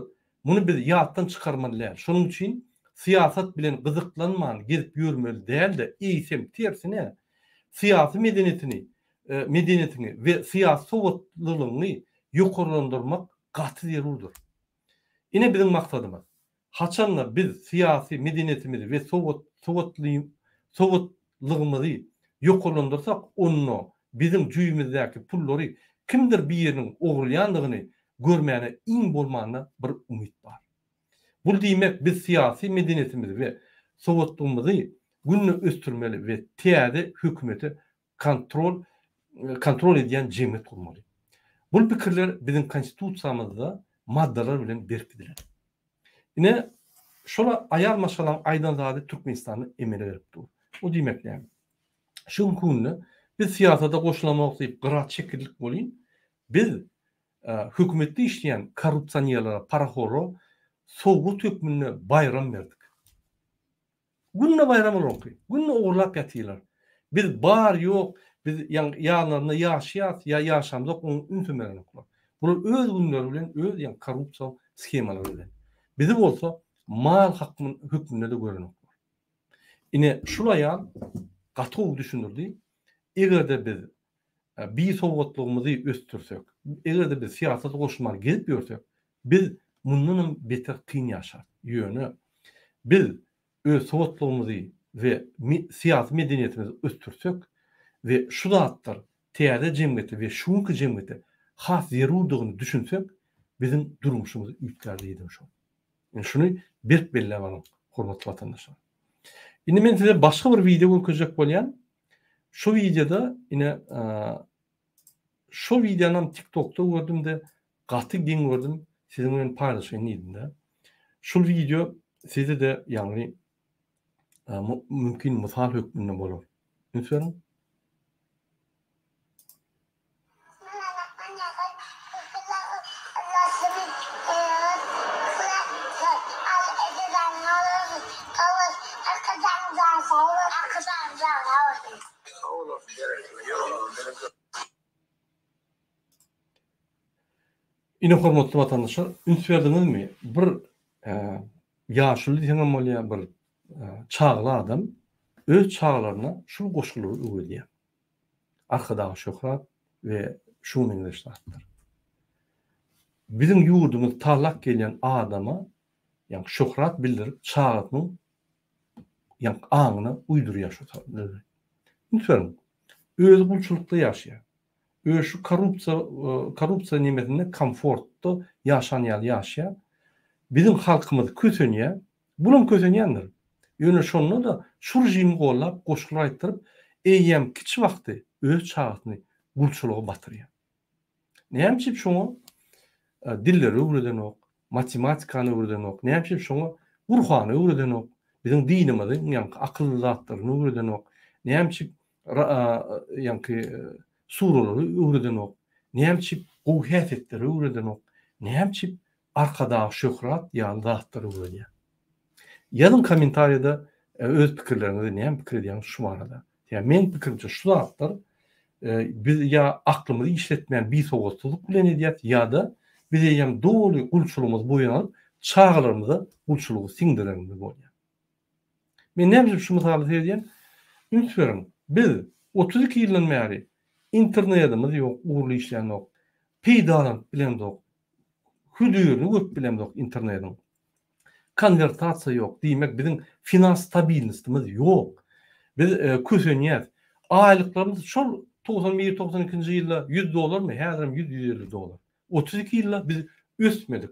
muny biz ýatdan çykarmaly däl. Şonuň üçin syýasat bilen gyzyklanman gezip ýörmeli däl-de, eýsem tersine, syýasy medeniýetini medeniýetiňi we syýasy sowatlylygyňy ýokarlandyrmak gaty zerurdyr. Ine biziň maksadymyz. Haçanda biz syýasy medeniýetimizi we sowat sowatly sowatlygymyzy ýokarlandyrsak, onda biziň jübimizdäki pullary kimdir biriniň ogurlaýandygyny görmäne iň bolmanda bir umyt bar. Bul diýmek biz syýasy medeniýetimizi we sowatlygymyzy günde ösdürmeli we täze hökümete kontrol kontrol edýän jemgyýet gurmaly. Bul pikirler biziň konstitusiýamyzda maddalar bilen berkidilen. Ine, şol aýal maşgalaň aýdan zady Türkmenistanda emele gelip dur. O diýmek näme? Şu günki günde biz syýasata goşulamok diýip gyra çekildik welin, biz hökümetde işleýän korrupsionerlere, parahora sowgat hökmünde baýram berdik. Günde baýram olaňky. Günde ogurlap ýatyrlar. Biz bar ýok, biz ýanlarynda ýaşaýas ýa ýaşamzok oňa ünsem berenoklar. Bular öz günleri bilen öz ýa korrupsiýa shemalary bilen. Bizi bolsa mal hökmünde-de görenoklar. Ine şul aýal gaty gowy düşündirdi. Eger-de biz bisowgatlygymyzy ösdürsek, eger-de biz syýasata goşulman gezip ýörsek, biz mundanam beter kyn ýaşarys. Ýöne biz öz sowatlygymyzy we syýasy medeniýetimizi ösdürsek we şu zatlar täze jemgyýete we şu günki jemgyýete has zerurdygyny düşünsek, biziň durmuşymyz üýtgär diýdim şol. Indi şuny berk belläp alyň, hormatly watandaşlar. Indi men size başga bir wideo görkezjek bolýan. Şu wideoda ine şu wideonam TikTokda gördüm-de gaty geň gördüm, siziň bilen paýlaşaýyn diýdim-de. Şul wideo size-de ýagny mümkin mysal hökmünde bolar. Üns beriň. Ine hormatly watandaşlar, üns berdiňizmi? Bir ýaşuly diýseňem bolýar, bir çagly adam öz çagalaryna şul goşgulary öwredýär. Arkadaga şöhrat we şuňa meňzeş zatlar. Biziň ýurdumyzy talap gelýän adama ýaňky şöhrat bildirip çagasynyň ýaňky aňyna uýdurýar şu sözleri. Üns beriň. Özi gulçulykda ýaşaýar. Özi şu korrupsiýa korrupsiýa nemesinde komfortda ýaşan ýaly ýaşaýar. Biziň halkymyz kösenýär. Bulam kösenýändir. Ýöne şonda-da şu režimi gollap goşgular aýtdyryp, eýýäm kiçi wagty öz çagasyny gulçulyga batyrýar. Näme üçin şoňa dilleri öwredenok, matematikany öwredenok, näme üçin şoňa Gurhany öwredenok, biziň dinimiziň ýaňky akylly zatlaryny öwredenok, näme üçin ýaňky suralary öwredenok, näme üçin gowy häsiýetleri öwredenok, näme üçin Arkadag şöhrat ýaly zatlar öwrenýär. Ýazyň kommentariýada öz pikirleriňizi näme pikir edýäňiz şu barada. Ýa meň pikirimçe şu zatlar biz ýa aklymyzy işletmän bisowatsyzlyk bilen edýäs ýa-da biz eýýäm doly gulçulygymyzy boýun alyp çagalarymyza gulçulygy siňdirenimiz bolýar. Men näme üçin şu mysaly size edýän? Üns beriň, biz 32 ýyldan bäri internetimiz ýok, ugurly işlänok, peýdalanyp bilemzok, hödürini görüp bilemzok internetiň. Konwertasiýa ýok, diýmek biziň finans stabilnostymyz ýok. Biz kösenýäs. Aýlyklarymyz şol 91, 92-nji ýylda 100 dollarmy, häzirem 100-150 dollar. 32 ýylda biz ösmedik.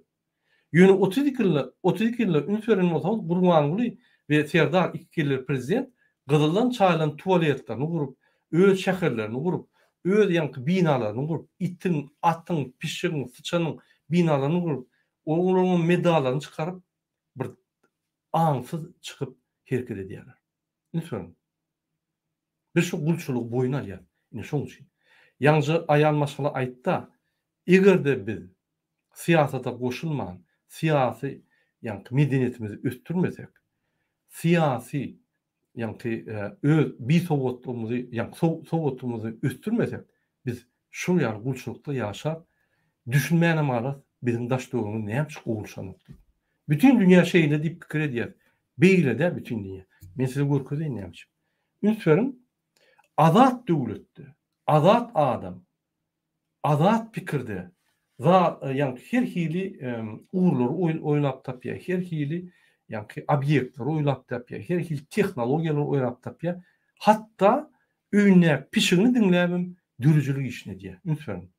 Ýöne 32 ýylda, 32 ýylda üns beren bolsaňyz Gurbanguly we Serdar iki kelle prezident gyzyldan çaýylan tualetlerini gurup, öz şäherlerini gurup, öz ýaňky binalaryny gurup, itiň, atyň, pişigiň, syçanyň binalaryny gurup, olaryň medallaryny çykaryp bir aňsyz çykyp hereket edýärler. Üns beriň. Biz şu gulçulygy boýun alýas. Ine şoň üçin. Ýaňja aýal maşgala aýtda, eger-de biz syýasata goşulman, syýasy ýaňky medeniýetimizi ösdürmesek, syýasy. ýaňky öz bisowatlygymyzy, ýaňky sowatlygymyzy ösdürmesek, biz şol ýaly gulçulykda ýaşap, düşünmänem galarys, biziň daş-töweregimiz näme üçin gowulaşanok diýip. Bütin dünýä şeýle diýip pikir edýär. Beýle däl bütin dünýä. Men size görkezeýin näme üçin. Üns beriň, azat döwletde, azat adam azat pikirde za ýaňky her hili ugurlary oýlap tapýar, her hili ýaňky obýektleri oýlap tapýar, her hili tehnologiýalary oýlap tapýar. Hatda öýündäki pişigini diňläbem döredijilik işini edýär. Üns beriň.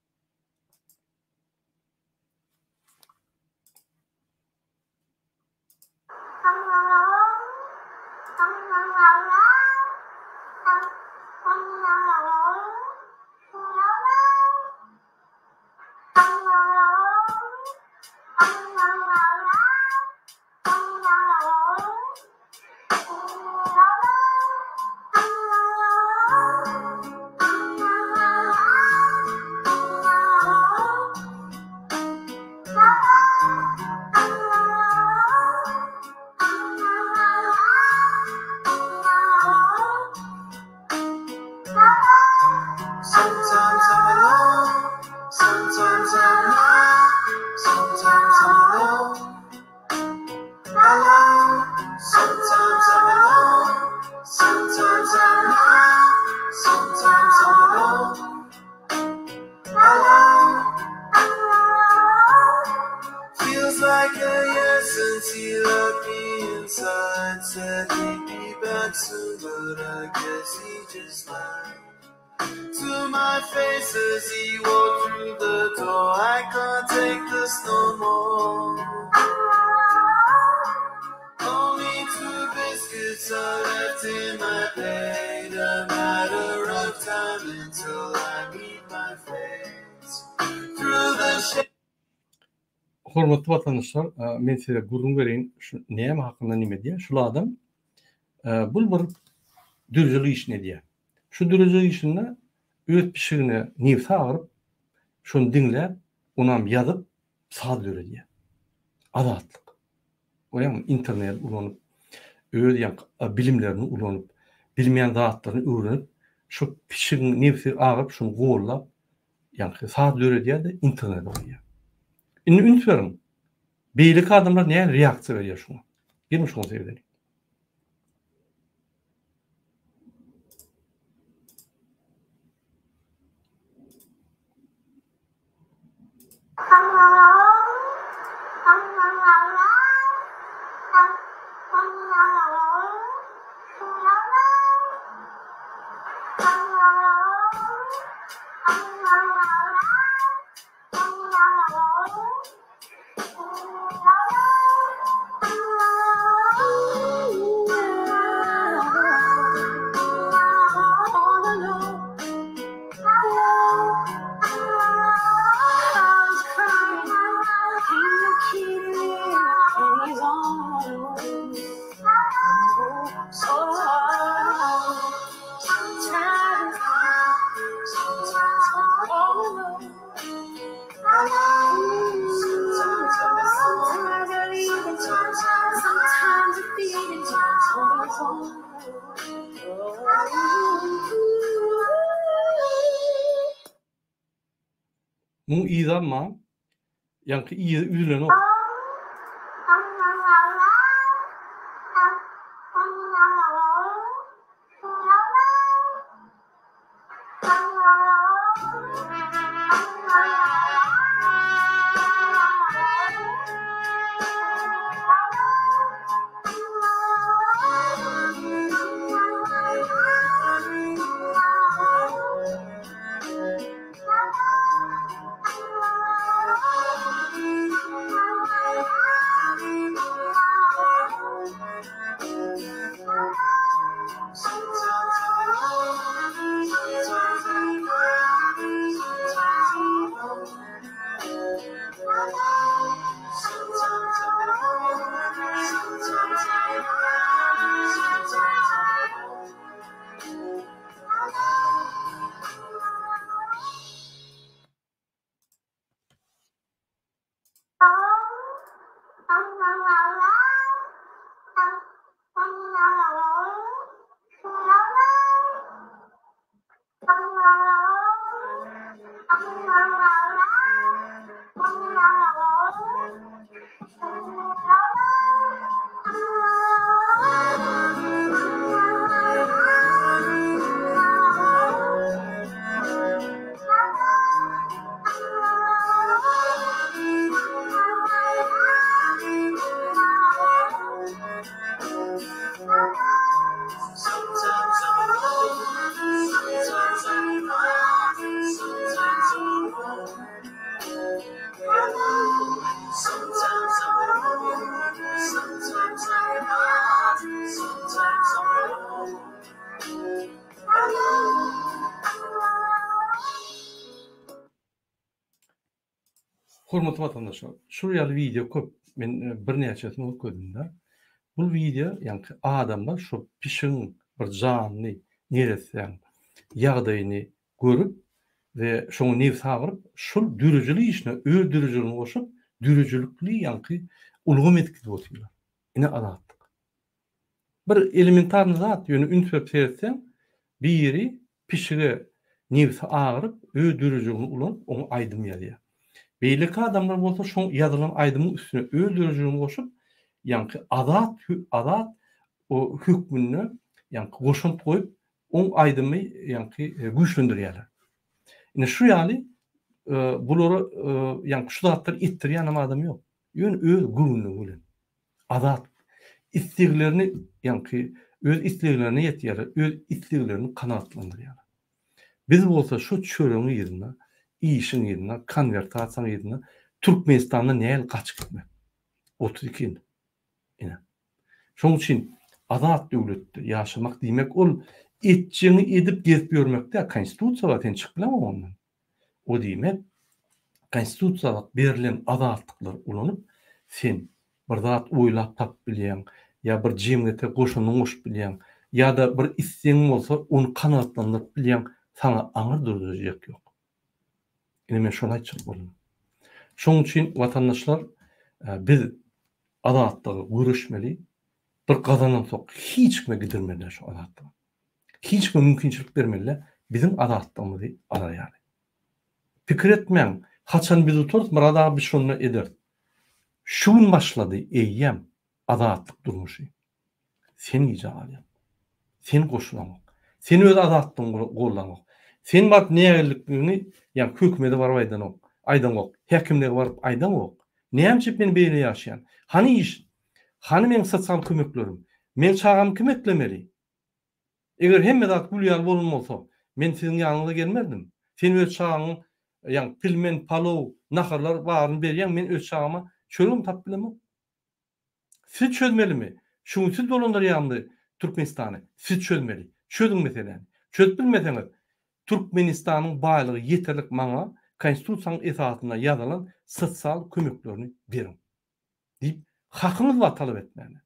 Hormatly watandaşlar, men size gürrüň bereýin, şu näme hakynda nime diýýär. Şul adam bul bir dürüjilik işini edýär. Şu dürüjilik işinde öz pişigine nebsi agyryp, şony diňläp, onam ýazyp, saz döredýär. Azatlyk. Görýäňmi, internet ulanyp, öz ýaňky bilimlerini ulanyp, bilmeýän zatlaryny öwrenip, şu pişigiň nebsi agyryp, şony gollap, ýaňky saz döredýär-de, internete goýýar. Indi üns beriň, beýleki adamlar nähili reaksiýa berýär şuňa? Geliň şuňa seredeliň. Muň yzy alman, ýaňky yzy üzülenok. Hormatly watandaşlar, şul ýaly wideo köp, men birnäçesini görkezdim-de. Bu wideo, ýaňky adamlar şu pişigiň bir janly neressäň ýagdaýyny görüp we şoňa nebsi agyryp, şul döredijilik işine öz döredijiligini goşup, döredijilikli ýaňky ulgam edip gidip otyrlar. Ine azatlyk. Bir elementarny zat, ýöne üns berip seretseň, biri pişige nebsi agyryp, öz döredijiligini ulanyp, oňa aýdym ýazýar. Beýleki adamlar bolsa şoň ýazylan aýdymyň üstüne öz döredijiligini goşup, ýaňky azat azat hökmünde ýaňky goşant goýup, oň aýdymy ýaňky güýçlendirýärler. Ine şu ýaly bulara ýaňky şu zatlary etdirýänem adam ýok. Ýöne öz göwünligi bilen. Azat isleglerini ýaňky öz isleglerine ýetýärler, öz isleglerini kanagatlandyrýarlar. Biz bolsa şu çöregiň yzynda, işiň yzynda, konwertasiýanyň yzynda Türkmenistandan näl gaçyp gitmek. 32 ýyl. Ine. Şonuň üçin azat döwletde ýaşamak diýmek ol etjegiňi edip gezip ýörmek däl, konstitusiýa bar, sen çykyp bileňok ondan. O diýmek, konstitusiýada berlen azatlyklary ulanyp, sen bir zat oýlap tapyp bilýäň, ýa bir jemgyýete goşandyňy goşup bilýäň, ýa-da bir islegiň bolsa, ony kanagatlandyryp bilýäň, saňa aňyr durdurjak ýok. Ine men şony aýtjak boldum. Şonuň üçin watandaşlar biz azatlyga göreşmeli, bir gazanansoň hiç kime gidirmeli däl şu azatlygy. Hiç kime mümkinçilik bermeli biziň azatlygymyzy alar ýaly. Pikir etmäň, haçan biz utarys, Myrat aga biz şonda ederis. Şu gün başlady eýýäm azatlyk durmuşy. Sen gijä galýaň. Sen goşulaňok. Sen öz azatlygyňy gollaňok. Sen baryp nägillikligiňi ýa hökümede baryp aýdanok, aýdaňok, häkimlige baryp aýdaňok. Näme üçin men beýle ýaşaýan? Hany iş? Hany meň sosial kömeklerim? Meň çagamy kim eklemeli? Eger hemme zat gül ýaly bolan bolsa, men siziň ýanyňyza gelmezdim. Sen öz çagaňyň, ýagny pilmen, palow, naharlar baryny berýäň, men öz çagama çöregem tapyp bilemok. Siz çözmelimi? Şu gün siz dolandyrýaňmy Türkmenistany? Siz çözmeli. Çözüň meseläni. Çözüp bilmeseňiz, Türkmenistanyň baýlygy ýeterlik maňa Konstitusiýanyň esasynda ýazylan sosial kömeklerini beriň. Diýip, hakyňyz bar talap etmäne.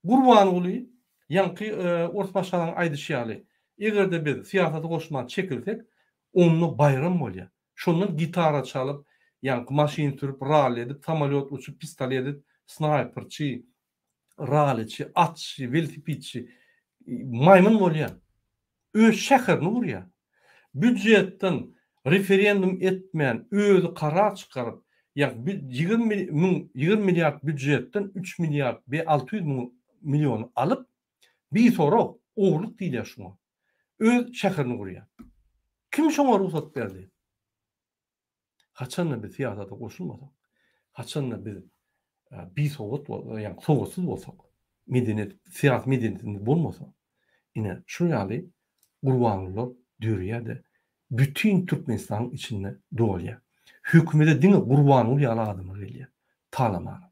Gurbanguly, ýaňky ors maşgalanyň aýdyşy ýaly, eger-de biz syýasata goşman çekilsek, onda baýram bolýar. Şondan gitara çalyp, ýaňky maşyn sürüp, ralli edip, samolýot uçup, pistolet edip, snaýperçi, ralliçi, atçy, welosipedçi, maýmyn bolýar. Öz şäherini gurýar. Býujetden referendum etmän özi karar çykaryp, ýagny 20 müň, 20 milliard býujetden 3 milliard be 600 müň milliony alyp, bisorag, ogurlyk diýilýär şuňa. Öz şäherini gurýar. Kim şoňa rugsat berdi? Haçanda biz syýasata goşulmasak, haçanda biz bisowat ýagny sowatsyz bolsak, medeniýet, syýasy medeniýetimiz bolmasa, ine şu ýaly Gurbangulylar dörýär-de, bütin Türkmenistanyň içinde dolýar. Hökümete diňe Gurbanguly ýaly adamlar gelýär talamana.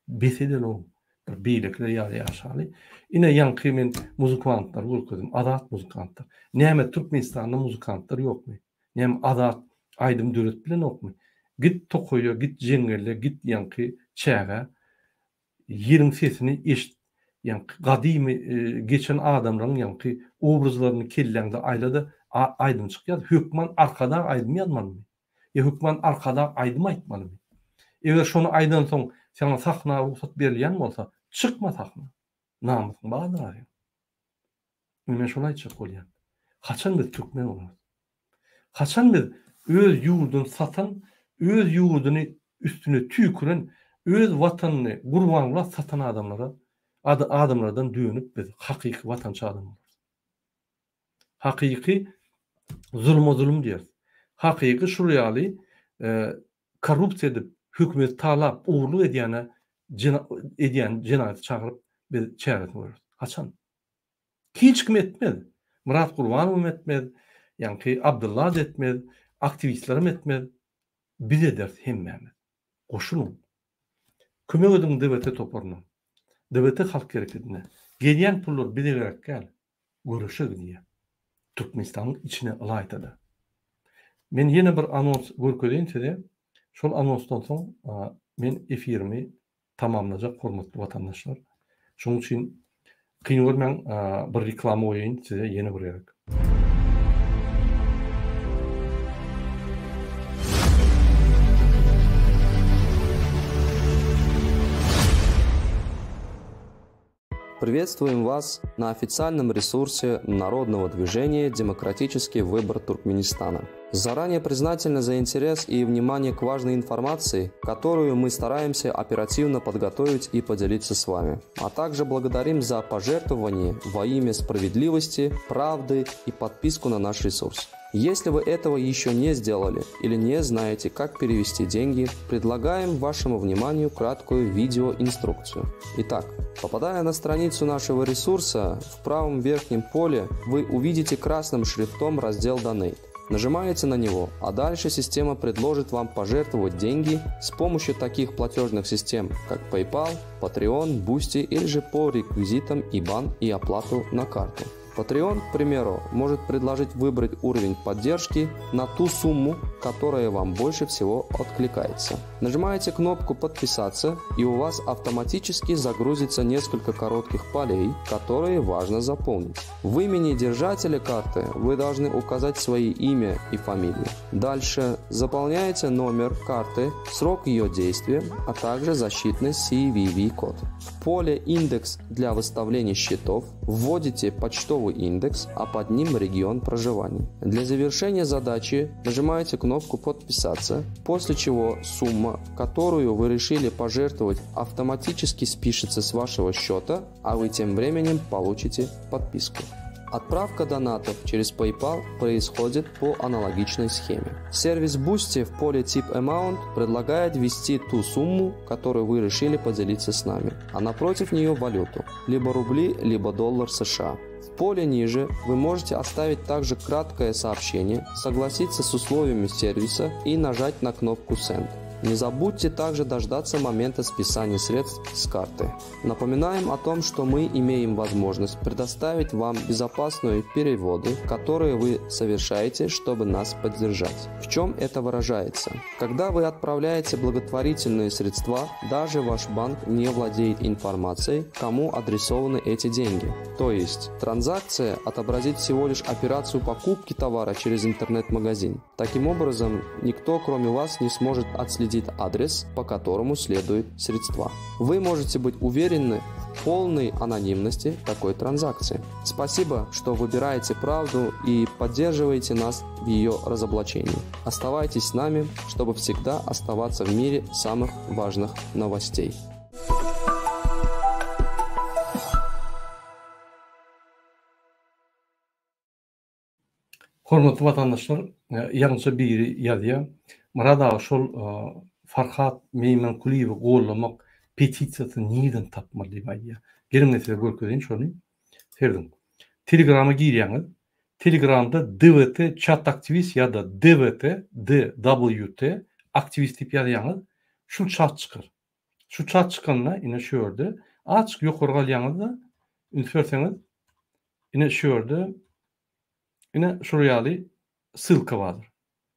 Bes edeli-ow, bir beýlekiler ýaly ýaşaly. Ine ýaňky men muzykantlary görkezdim, azat muzykantlar. Näme Türkmenistanda muzykantlar ýokmy? Näme azat aýdym döredip bilenokmy? Git tokaýa, git jeňňele, git ýaňky çägä, ýeliň sesini eşit, ýaňky gadymy geçen adamlaryň ýaňky obrazlaryny kelläňde aýla-da aýdymçyk ýaz. Hökman Arkadag aýdym ýazmalymy? Ýa hökman Arkadag aýdym aýtmalymy? Eger şony aýdansoň saňa sahna rugsat berilýän bolsa, çykma sahna. Namysyň bardyr aýal. Indi men şony aýtjak bolýan. Haçan biz türkmen bolarys? Haçan biz öz ýurduny satan, öz ýurduny üstüne tüýküren, öz watanyny Gurbangula satan adamlara, adamlardan dönüp biz hakyky watançy adam bolarys? Hakyky zuluma zulum diýeris. Hakyky şul ýaly korrupsiýa edip, hökümeti talap, ogurlyk edýäne edýän jenaýata çagyryp biz çäresini göreris. Haçan? Hiç kim etmez. Myrat Gurbanowam etmez, ýaňky Abdylla-da etmez, aktiwistlerem etmez. Biz ederis hemmämiz. Goşulyň. Kömek ediň DWT toparyna. DWT halk hereketine. Gelýän pullar bize gerek däl. Göreşe gidýär. Türkmenistanyň içine ylaýta-da. Men ýene bir anons görkezeýin size. Şol anonsdan soň men efirimi tamamlajak hormatly watandaşlar. Şonuň üçin kyn görmäň bir reklama goýaýyn size ýene bir gezek. Приветствуем вас на официальном ресурсе народного движения «Демократический выбор Туркменистана». Заранее признательны за интерес и внимание к важной информации, которую мы стараемся оперативно подготовить и поделиться с вами. А также благодарим за пожертвование во имя справедливости, правды и подписку на наш ресурс. Если вы этого еще не сделали или не знаете, как перевести деньги, предлагаем вашему вниманию краткую видеоинструкцию. Итак, попадая на страницу нашего ресурса, в правом верхнем поле вы увидите красным шрифтом раздел «Donate». Нажимаете на него, а дальше система предложит вам пожертвовать деньги с помощью таких платежных систем, как PayPal, Patreon, Boosty или же по реквизитам IBAN и оплату на карту. Patreon, к примеру, может предложить выбрать уровень поддержки на ту сумму, которая вам больше всего откликается. Нажимаете кнопку «Подписаться» и у вас автоматически загрузится несколько коротких полей, которые важно заполнить. В имени держателя карты вы должны указать свои имя и фамилию. Дальше заполняете номер карты, срок ее действия, а также защитный CVV-код. В поле «Индекс для выставления счетов» вводите почтовый индекс, а под ним регион проживания. Для завершения задачи нажимаете кнопку «Подписаться», после чего сумма, которую вы решили пожертвовать, автоматически спишется с вашего счета, а вы тем временем получите подписку. Отправка донатов через PayPal происходит по аналогичной схеме. Сервис Boosty в поле тип Amount предлагает ввести ту сумму, которую вы решили поделиться с нами, а напротив нее валюту, либо рубли, либо доллар США. В поле ниже вы можете оставить также краткое сообщение, согласиться с условиями сервиса и нажать на кнопку Send. Не забудьте также дождаться момента списания средств с карты. Напоминаем о том, что мы имеем возможность предоставить вам безопасные переводы, которые вы совершаете, чтобы нас поддержать. В чем это выражается? Когда вы отправляете благотворительные средства, даже ваш банк не владеет информацией, кому адресованы эти деньги. То есть транзакция отобразит всего лишь операцию покупки товара через интернет-магазин. Таким образом, никто кроме вас не сможет отследить адрес, по которому следуют средства. Вы можете быть уверены в полной анонимности такой транзакции. Спасибо, что выбираете правду и поддерживаете нас в ее разоблачении. Оставайтесь с нами, чтобы всегда оставаться в мире самых важных новостей. Hormatly watandaşlar, ýaňyja biri ýazýar, Myrat aga şol Farhat Meýmankulyýewi gollamak petisiýasyny nirden tapmaly diýip aýdýar. Geliň men size görkezeýin şony. Serediň. Telegrama girýäňiz. Telegramda DWT chat aktiwist ýa-da DWT, DWT, aktiwist diýip ýazýaňyz. Şu çat çykar. Şu çat çykanda ine şu ýerde azjyk ýokary galýaňyz-da, üns berseňiz, ine şu ýerde Ine şul ýaly ssylka bardyr.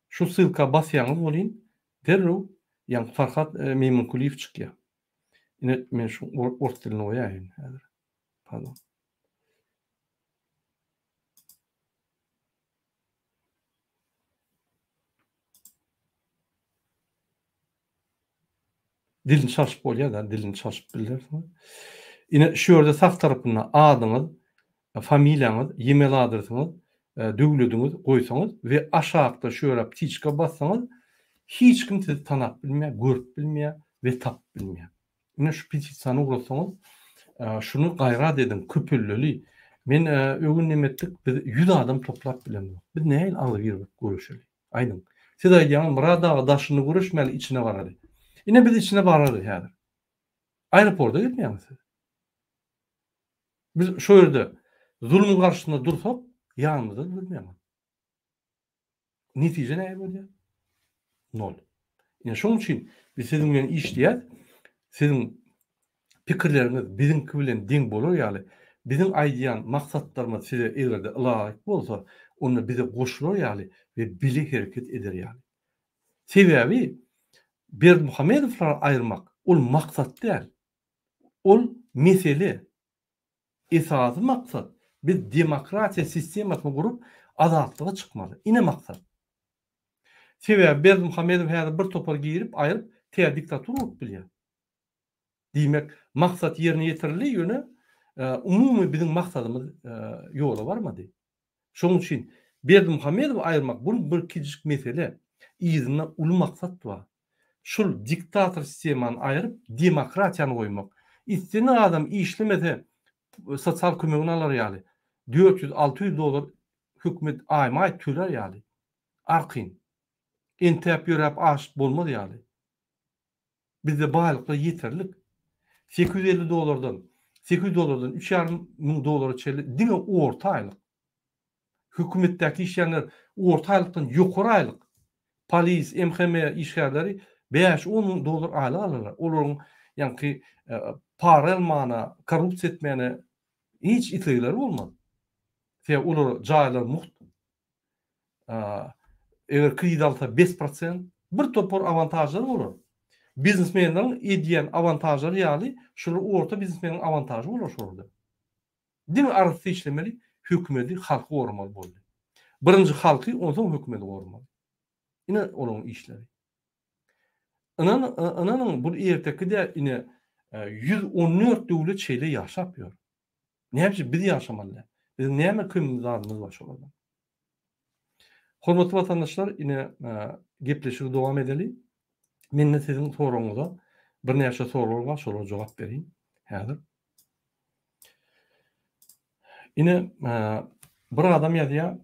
Şu ssylka basýaňyz welin derrew ýaňky Farhat Meýmunkulyýew çykýar. Ine men şu ors dilini goýaýyn häzir. Pardon. Dilini çalşyp bolýar-da, dilini çalşyp bilersiňiz. Ine şu ýerde sag tarapynda adyňyz, familiýaňyz, e-mail adresiňiz, döwlediňiz goýsaňyz we aşakda şu ýere ptiçka bassaňyz, hiç kim sizi tanap bilmeýär, görüp bilmeýär we tapyp bilmeýär. Ine şu petisiýany ugratsaňyz, şuny gaýrat ediň, köpeldeli. Men öň neme etdik, biz 100 adam toplap bilemzok. Biz nähili agzybir bolup göreşeli? Aýdyň. Siz aýdýaňyz Myrat aga daşyny göreşmäli içine baraly. Ine biz içine baraly häzir. Aeroporda gitmeýäňiz siz. Biz şo ýerde zulumyň garşysynda dursak ýanymyzda durmaýaňyz. Netije näme bolýar? Nol. Ine şoň üçin biz siziň bilen işleýäs. Siziň pikirleriňiz biziňki bilen deň bolar ýaly, biziň aýdýan maksatlarymyz size eger-de ylaýyk bolsa, onda bize goşular ýaly we bile hereket eder ýaly. Sebäbi. Berdimuhamedowlary aýyrmak ol maksat däl. Ol mesele. Esasy maksat biz demokratiýa sistemasyny gurup azatlyga çykmaly. Ine maksat. Sebäbi Berdimuhamedow häzir bir topar girip aýryp täze diktatura gurup bilýär. Diýmek, maksat ýerine ýetirildi, ýöne umumy biziň maksadymyz ýola barmady. Şonuň üçin Berdimuhamedowy aýyrmak bu bir kiçijik mesele. Yzynda uly maksat bar. Şul diktator sistemany aýryp, demokratiýany goýmak. Islendik adam işlemese sosial kömegini alar ýaly, 400, 600 dollar hökümet aýma-aý tölär ýaly. Arkaýyn. Entäp ýöräp aşyp bolmaz ýaly. Bizde baýlyklar ýeterlik. 850 dollardan, 800 dollardan üç ýarym müň dollara çenli diňe orta aýlyk. Hökümetdäki işleýänler orta aýlykdan ýokary aýlyk. Polis, MHM işgärleri bäş-on müň dollar aýlyk alyrlar. Olaryň ýaňky para almana, korrupsiýa etmäne hiç islegleri bolmaz. Sebäbi olara jaýlar mugt. Eger kredit alsa bes prosent, bir topar awantažlary bolar. Biznesmenleriň edýän awantažlary ýaly şular orta biznesmeniň awantažy bolar şolarda. Diňe arassa işlemeli, hökümedi, halky goramaly boldy. Birinji halky, onsoň hökümedi goramaly. Ine olaryň işleri. Ynan, ynanyň bu erteki däl, ine 114 döwlet şeýle ýaşap ýör. Näme üçin biz ýaşamaly däl? Biziň näme kemimiz zadymyz bar şolardan? Hormatly watandaşlar, ine gepleşigi dowam edeli. Mende siziň soragyňyza birnäçe soraglar bar, şolara jogap bereýin häzir. Ine bir adam ýazýar,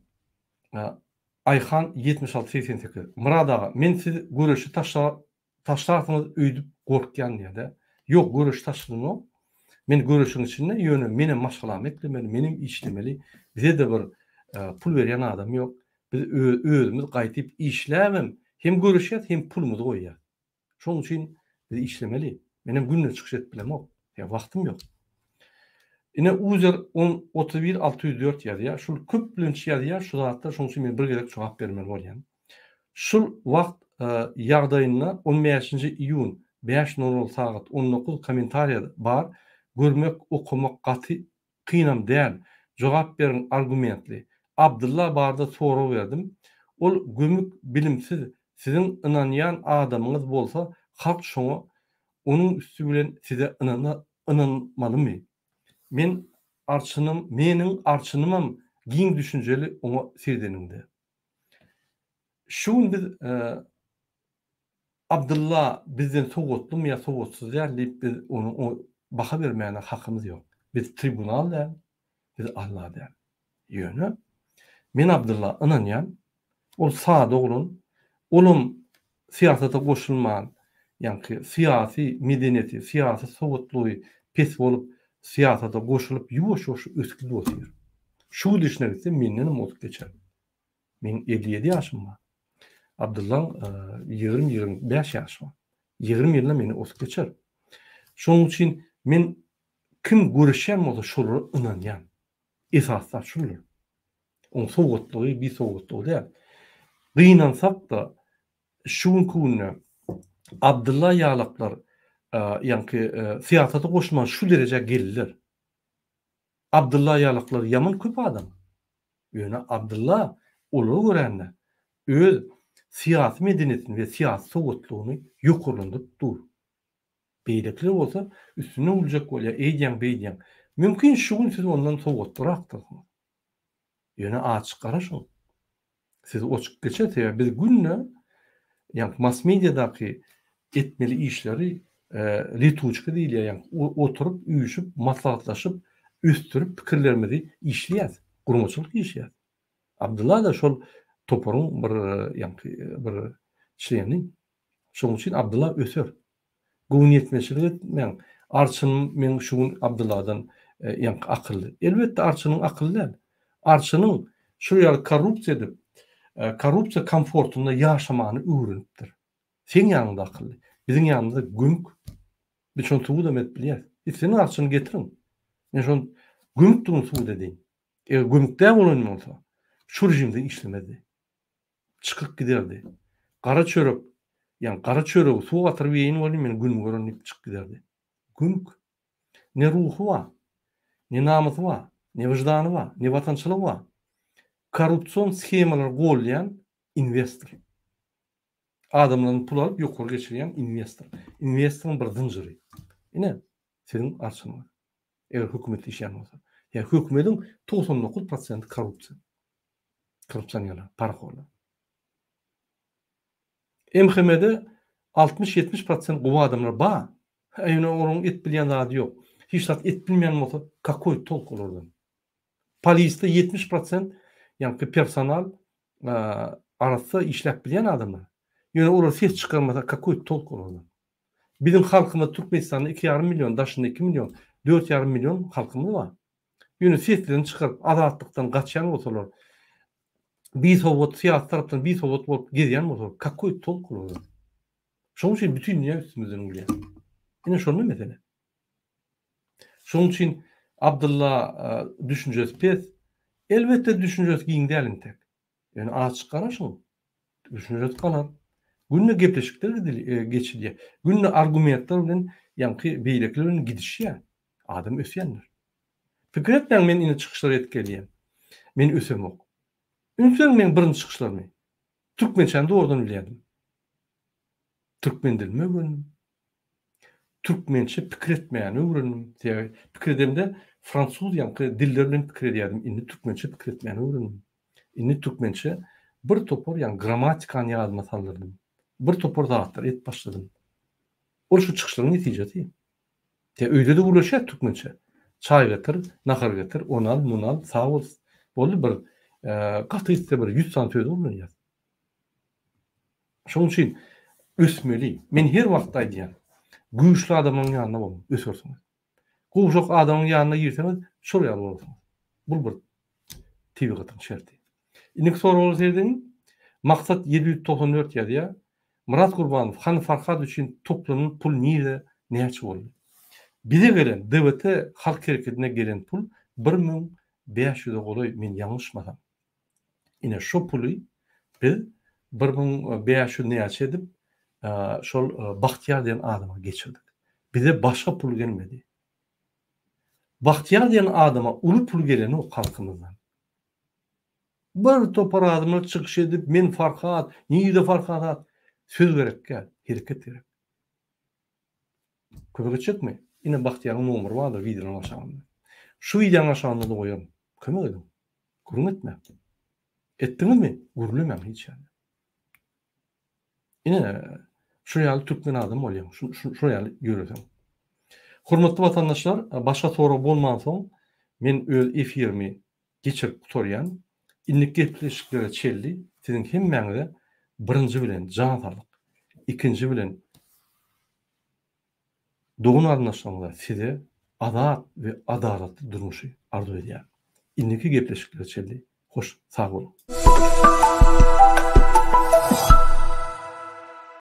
Aýhan 76 88. Myrat aga, men siz göreşi taşla taşlarsyňyz öýdüp gorkýan diýýär-de. Ýok, göreşi taşlanok. Men göreşiň içinde, ýöne menem maşgalamy eklemeli, menem işlemeli. Bize-de bir pul berýän adam ýok. Biz özümiz gaýdyp işläbem hem göreşýäs, hem pulumyzy goýýas. Şonuň üçin biz işlemeli. Menem günde çykyş edip bilemok. Ýa wagtym ýok. Ine user on 31 604 ýazýar. Şul köplenç ýazýar şu zatlar, şonuň üçin men bir gezek jogap bermeli bolýan. Şul wagt ýagdaýynda on bäşinji iýun bäş nol nol sagat on dokuz kommentariýa bar görmek okamak gaty kynam däl jogap beriň argumentli Abdylla barada sorag berdim ol gömük bilimsiz siziň ynanýan adamyňyz bolsa halk şoňa onuň üsti bilen size ynanmalymy men arçynym meniň arçynymam giň düşünjeli oňa seredeniňde. Şu gün biz Abdylla bizden sowatlymy ýa sowatsyz däl diýip biz ony baha bermäne hakymyz ýok. Biz tribunal däl, biz Alla däl. Ýöne men Abdylla ynanýan, ol sada oglan, olam syýasata goşulman, ýaňky syýasy medeniýeti, syýasy sowatlygy pes bolup syýasata goşulyp ýuwaş-ýuwaş ösüp gidip otyr. Şu gidişine gitse mendenem ozup geçer. Meň 57 ýaşym bar. Abdyllaň 20-25 ýaşy bar. 20 ýylda meni osup geçer. Şonuň üçin men kim görüşýän bolsa şolara ynanýan. Esasy zat şuldur. Oň sowgatlygy, bisowgatlygy däl. Gynansak-da, şu günki günde Abdylla ýalaklar ýaňky syýasata goşman şu derejä geldiler. Abdylla ýalaklar ýaman köp adam. Ýöne Abdylla olara görände öz syýasy medeniýetini we syýasy sowatlygyny ýokarlandyryp dur. Beýlekiler bolsa üstünden güljek bolýar, eýdýäň beýdýäň. Mümkin şu gün siz ondan sowatlyrakdyrsyňyz. Ýöne açyk garaşyň. Siz oçup geçer sebäbi biz günde ýaňky mass mediadaky etmeli işleri letuçka diýilýär ýaňky oturyp üýşüp maslahatlaşyp ösdürip pikirlerimizi işleýäs guramaçylyk işleýäs. Abdylla-da şol toparyň bir ýaňky bir çleni. Şonuň üçin Abdylla öser. Göwniýetmezçilik etmäň. Arçyn meň şu gün Abdylladan ýaňky akylly. Elbetde Arçynyň akylly däl. Arçynyň şul ýaly korrupsiýa edip, korrupsiýa komfortynda ýaşamany öwrenipdir. Seň ýanyňda akylly. Biziň ýanymyzda gömük. Biz şony subudam edip bilýäs. Islendik arçyny getiriň. Men şony gömükdigini subut edeýin. Eger gömük däl bolan bolsa, şu režimde işlemezdi. Çykyp giderdi. Gara çörek. Ýa gara çöregi suwa batyryp iýeýin welin men günümi görerin diýip çykyp giderdi. Gümk. Ne ruhy bar, ne namysy bar, ne wyždany bar, ne watançylygy bar. Korrupsion shemalary goldaýan inwestor. Adamlardan pul alyp ýokary geçirýän inwestor. Inwestoryň bir zynjyry. Ine, siziň arçynyňyz. Eger hökümetde işleýän bolsa. Ýa hökümediň 99 prosenti korrupsiýa. Korrupsionerler, parahorlar. MHM-de 60-70 prosent gowy adamlar bar. Ýöne olaryň et bilýän zady ýok. Hiç zat et bilmeýän bolsa, kakoý tolk olardan? Polisde 70 prosent ýaňky personal arassa işläp bilýän adamlar. Ýöne olar ses çykarmasa, kakoý tolk olardan? Biziň halkymyz Türkmenistanda iki ýarym million, daşynda iki million, dört ýarym million halkymyz bar. Ýöne seslerini çykaryp azatlykdan gaçýan bolsalar, bisowat, syýasy tarapdan bisowat bolup gezýän bolsalar, kakoý tolk olardan? Şonuň üçin bütin dünýä üstümizden gülýär. Ine şonda mesele. Şonuň üçin Abdylla düşünjesi pes. Elbetde düşünjesi giň däl intek. Ýöne azjyk garaşyň. Düşünjesi galar. Günde gepleşikler geçilýär. Günde argumentler bilen ýaňky beýlekiler bilen gidişýär. Adam ösýändir. Pikir etmäň men indi çykyşlar edip gelýän. Men ösemok. Üns beriň meň birinji çykyşlarymy. Türkmençäni dogrudan bilýärdim. Türkmen dilini öwrendim. Türkmençe pikir etmäni öwrendim. Sebäbi pikir edemde fransuz ýaňky diller bilen pikir edýärdim. Indi türkmençe pikir etmäni öwrendim. Indi türkmençe bir topar ýaňky grammatikany ýadyma saldyrdym. Bir topar zatlar edip başladym. Ol şu çykyşlaryň netijesi. Ýa öýde-de gürleşýäs türkmençe. Çaý getir, nahar getir, ony al, muny al, sag bol. Boldy bir gaty gitse bir ýüz sany sözi ulanýas. Şonuň üçin ösmeli. Men her wagt aýdýan. Güýçli adamlaryň ýanynda boluň, ösersiňiz. Gowşak adamyň ýanyna girseňiz, şol ýaly bolarsyňyz. Bu bir tebigatyň şerti. Indiki soraga seredeliň. Maksat 794 ýazýar. Myrat Gurbanow, hany Farhad üçin toplanan pul nirde, näçe boldy? Bize gelen, DWT halk hereketine gelen pul 1500-e golaý, men ýalňyşmasam. Ine şo puly biz 1500 näçe edip şol Bagtyýar diýen adama geçirdik. Bize başga pul gelmedi. Bagtyýar diýen adama uly pul gelenok halkymyzdan. Bir topar adamlar çykyş edip men Farhat, nirde Farhat at? Söz gerek däl, hereket gerek. Kömek etjekmi? Ine Bagtyýaryň nomeri bardyr wideonyň aşagynda. Şu wideonyň aşagynda-da goýaryn. Kömek ediň. Gürrüň etmäň. Etdiňizmi? Gürlemäň hiç ýerde. Ine, şu ýaly türkmen adam bolýaň. Şu şu ýaly ýöreseň. Hormatly watandaşlar, başga sorag bolmansoň, men öz efirimi geçirip gutarýan. Indiki gepleşiklere çenli siziň hemmäňize birinji bilen jan saglyk, ikinji bilen Dogan-garyndaşlaryňyza size azat we adalatly durmuşy arzuw edýärin. Indiki gepleşiklere çenli hoş sag boluň!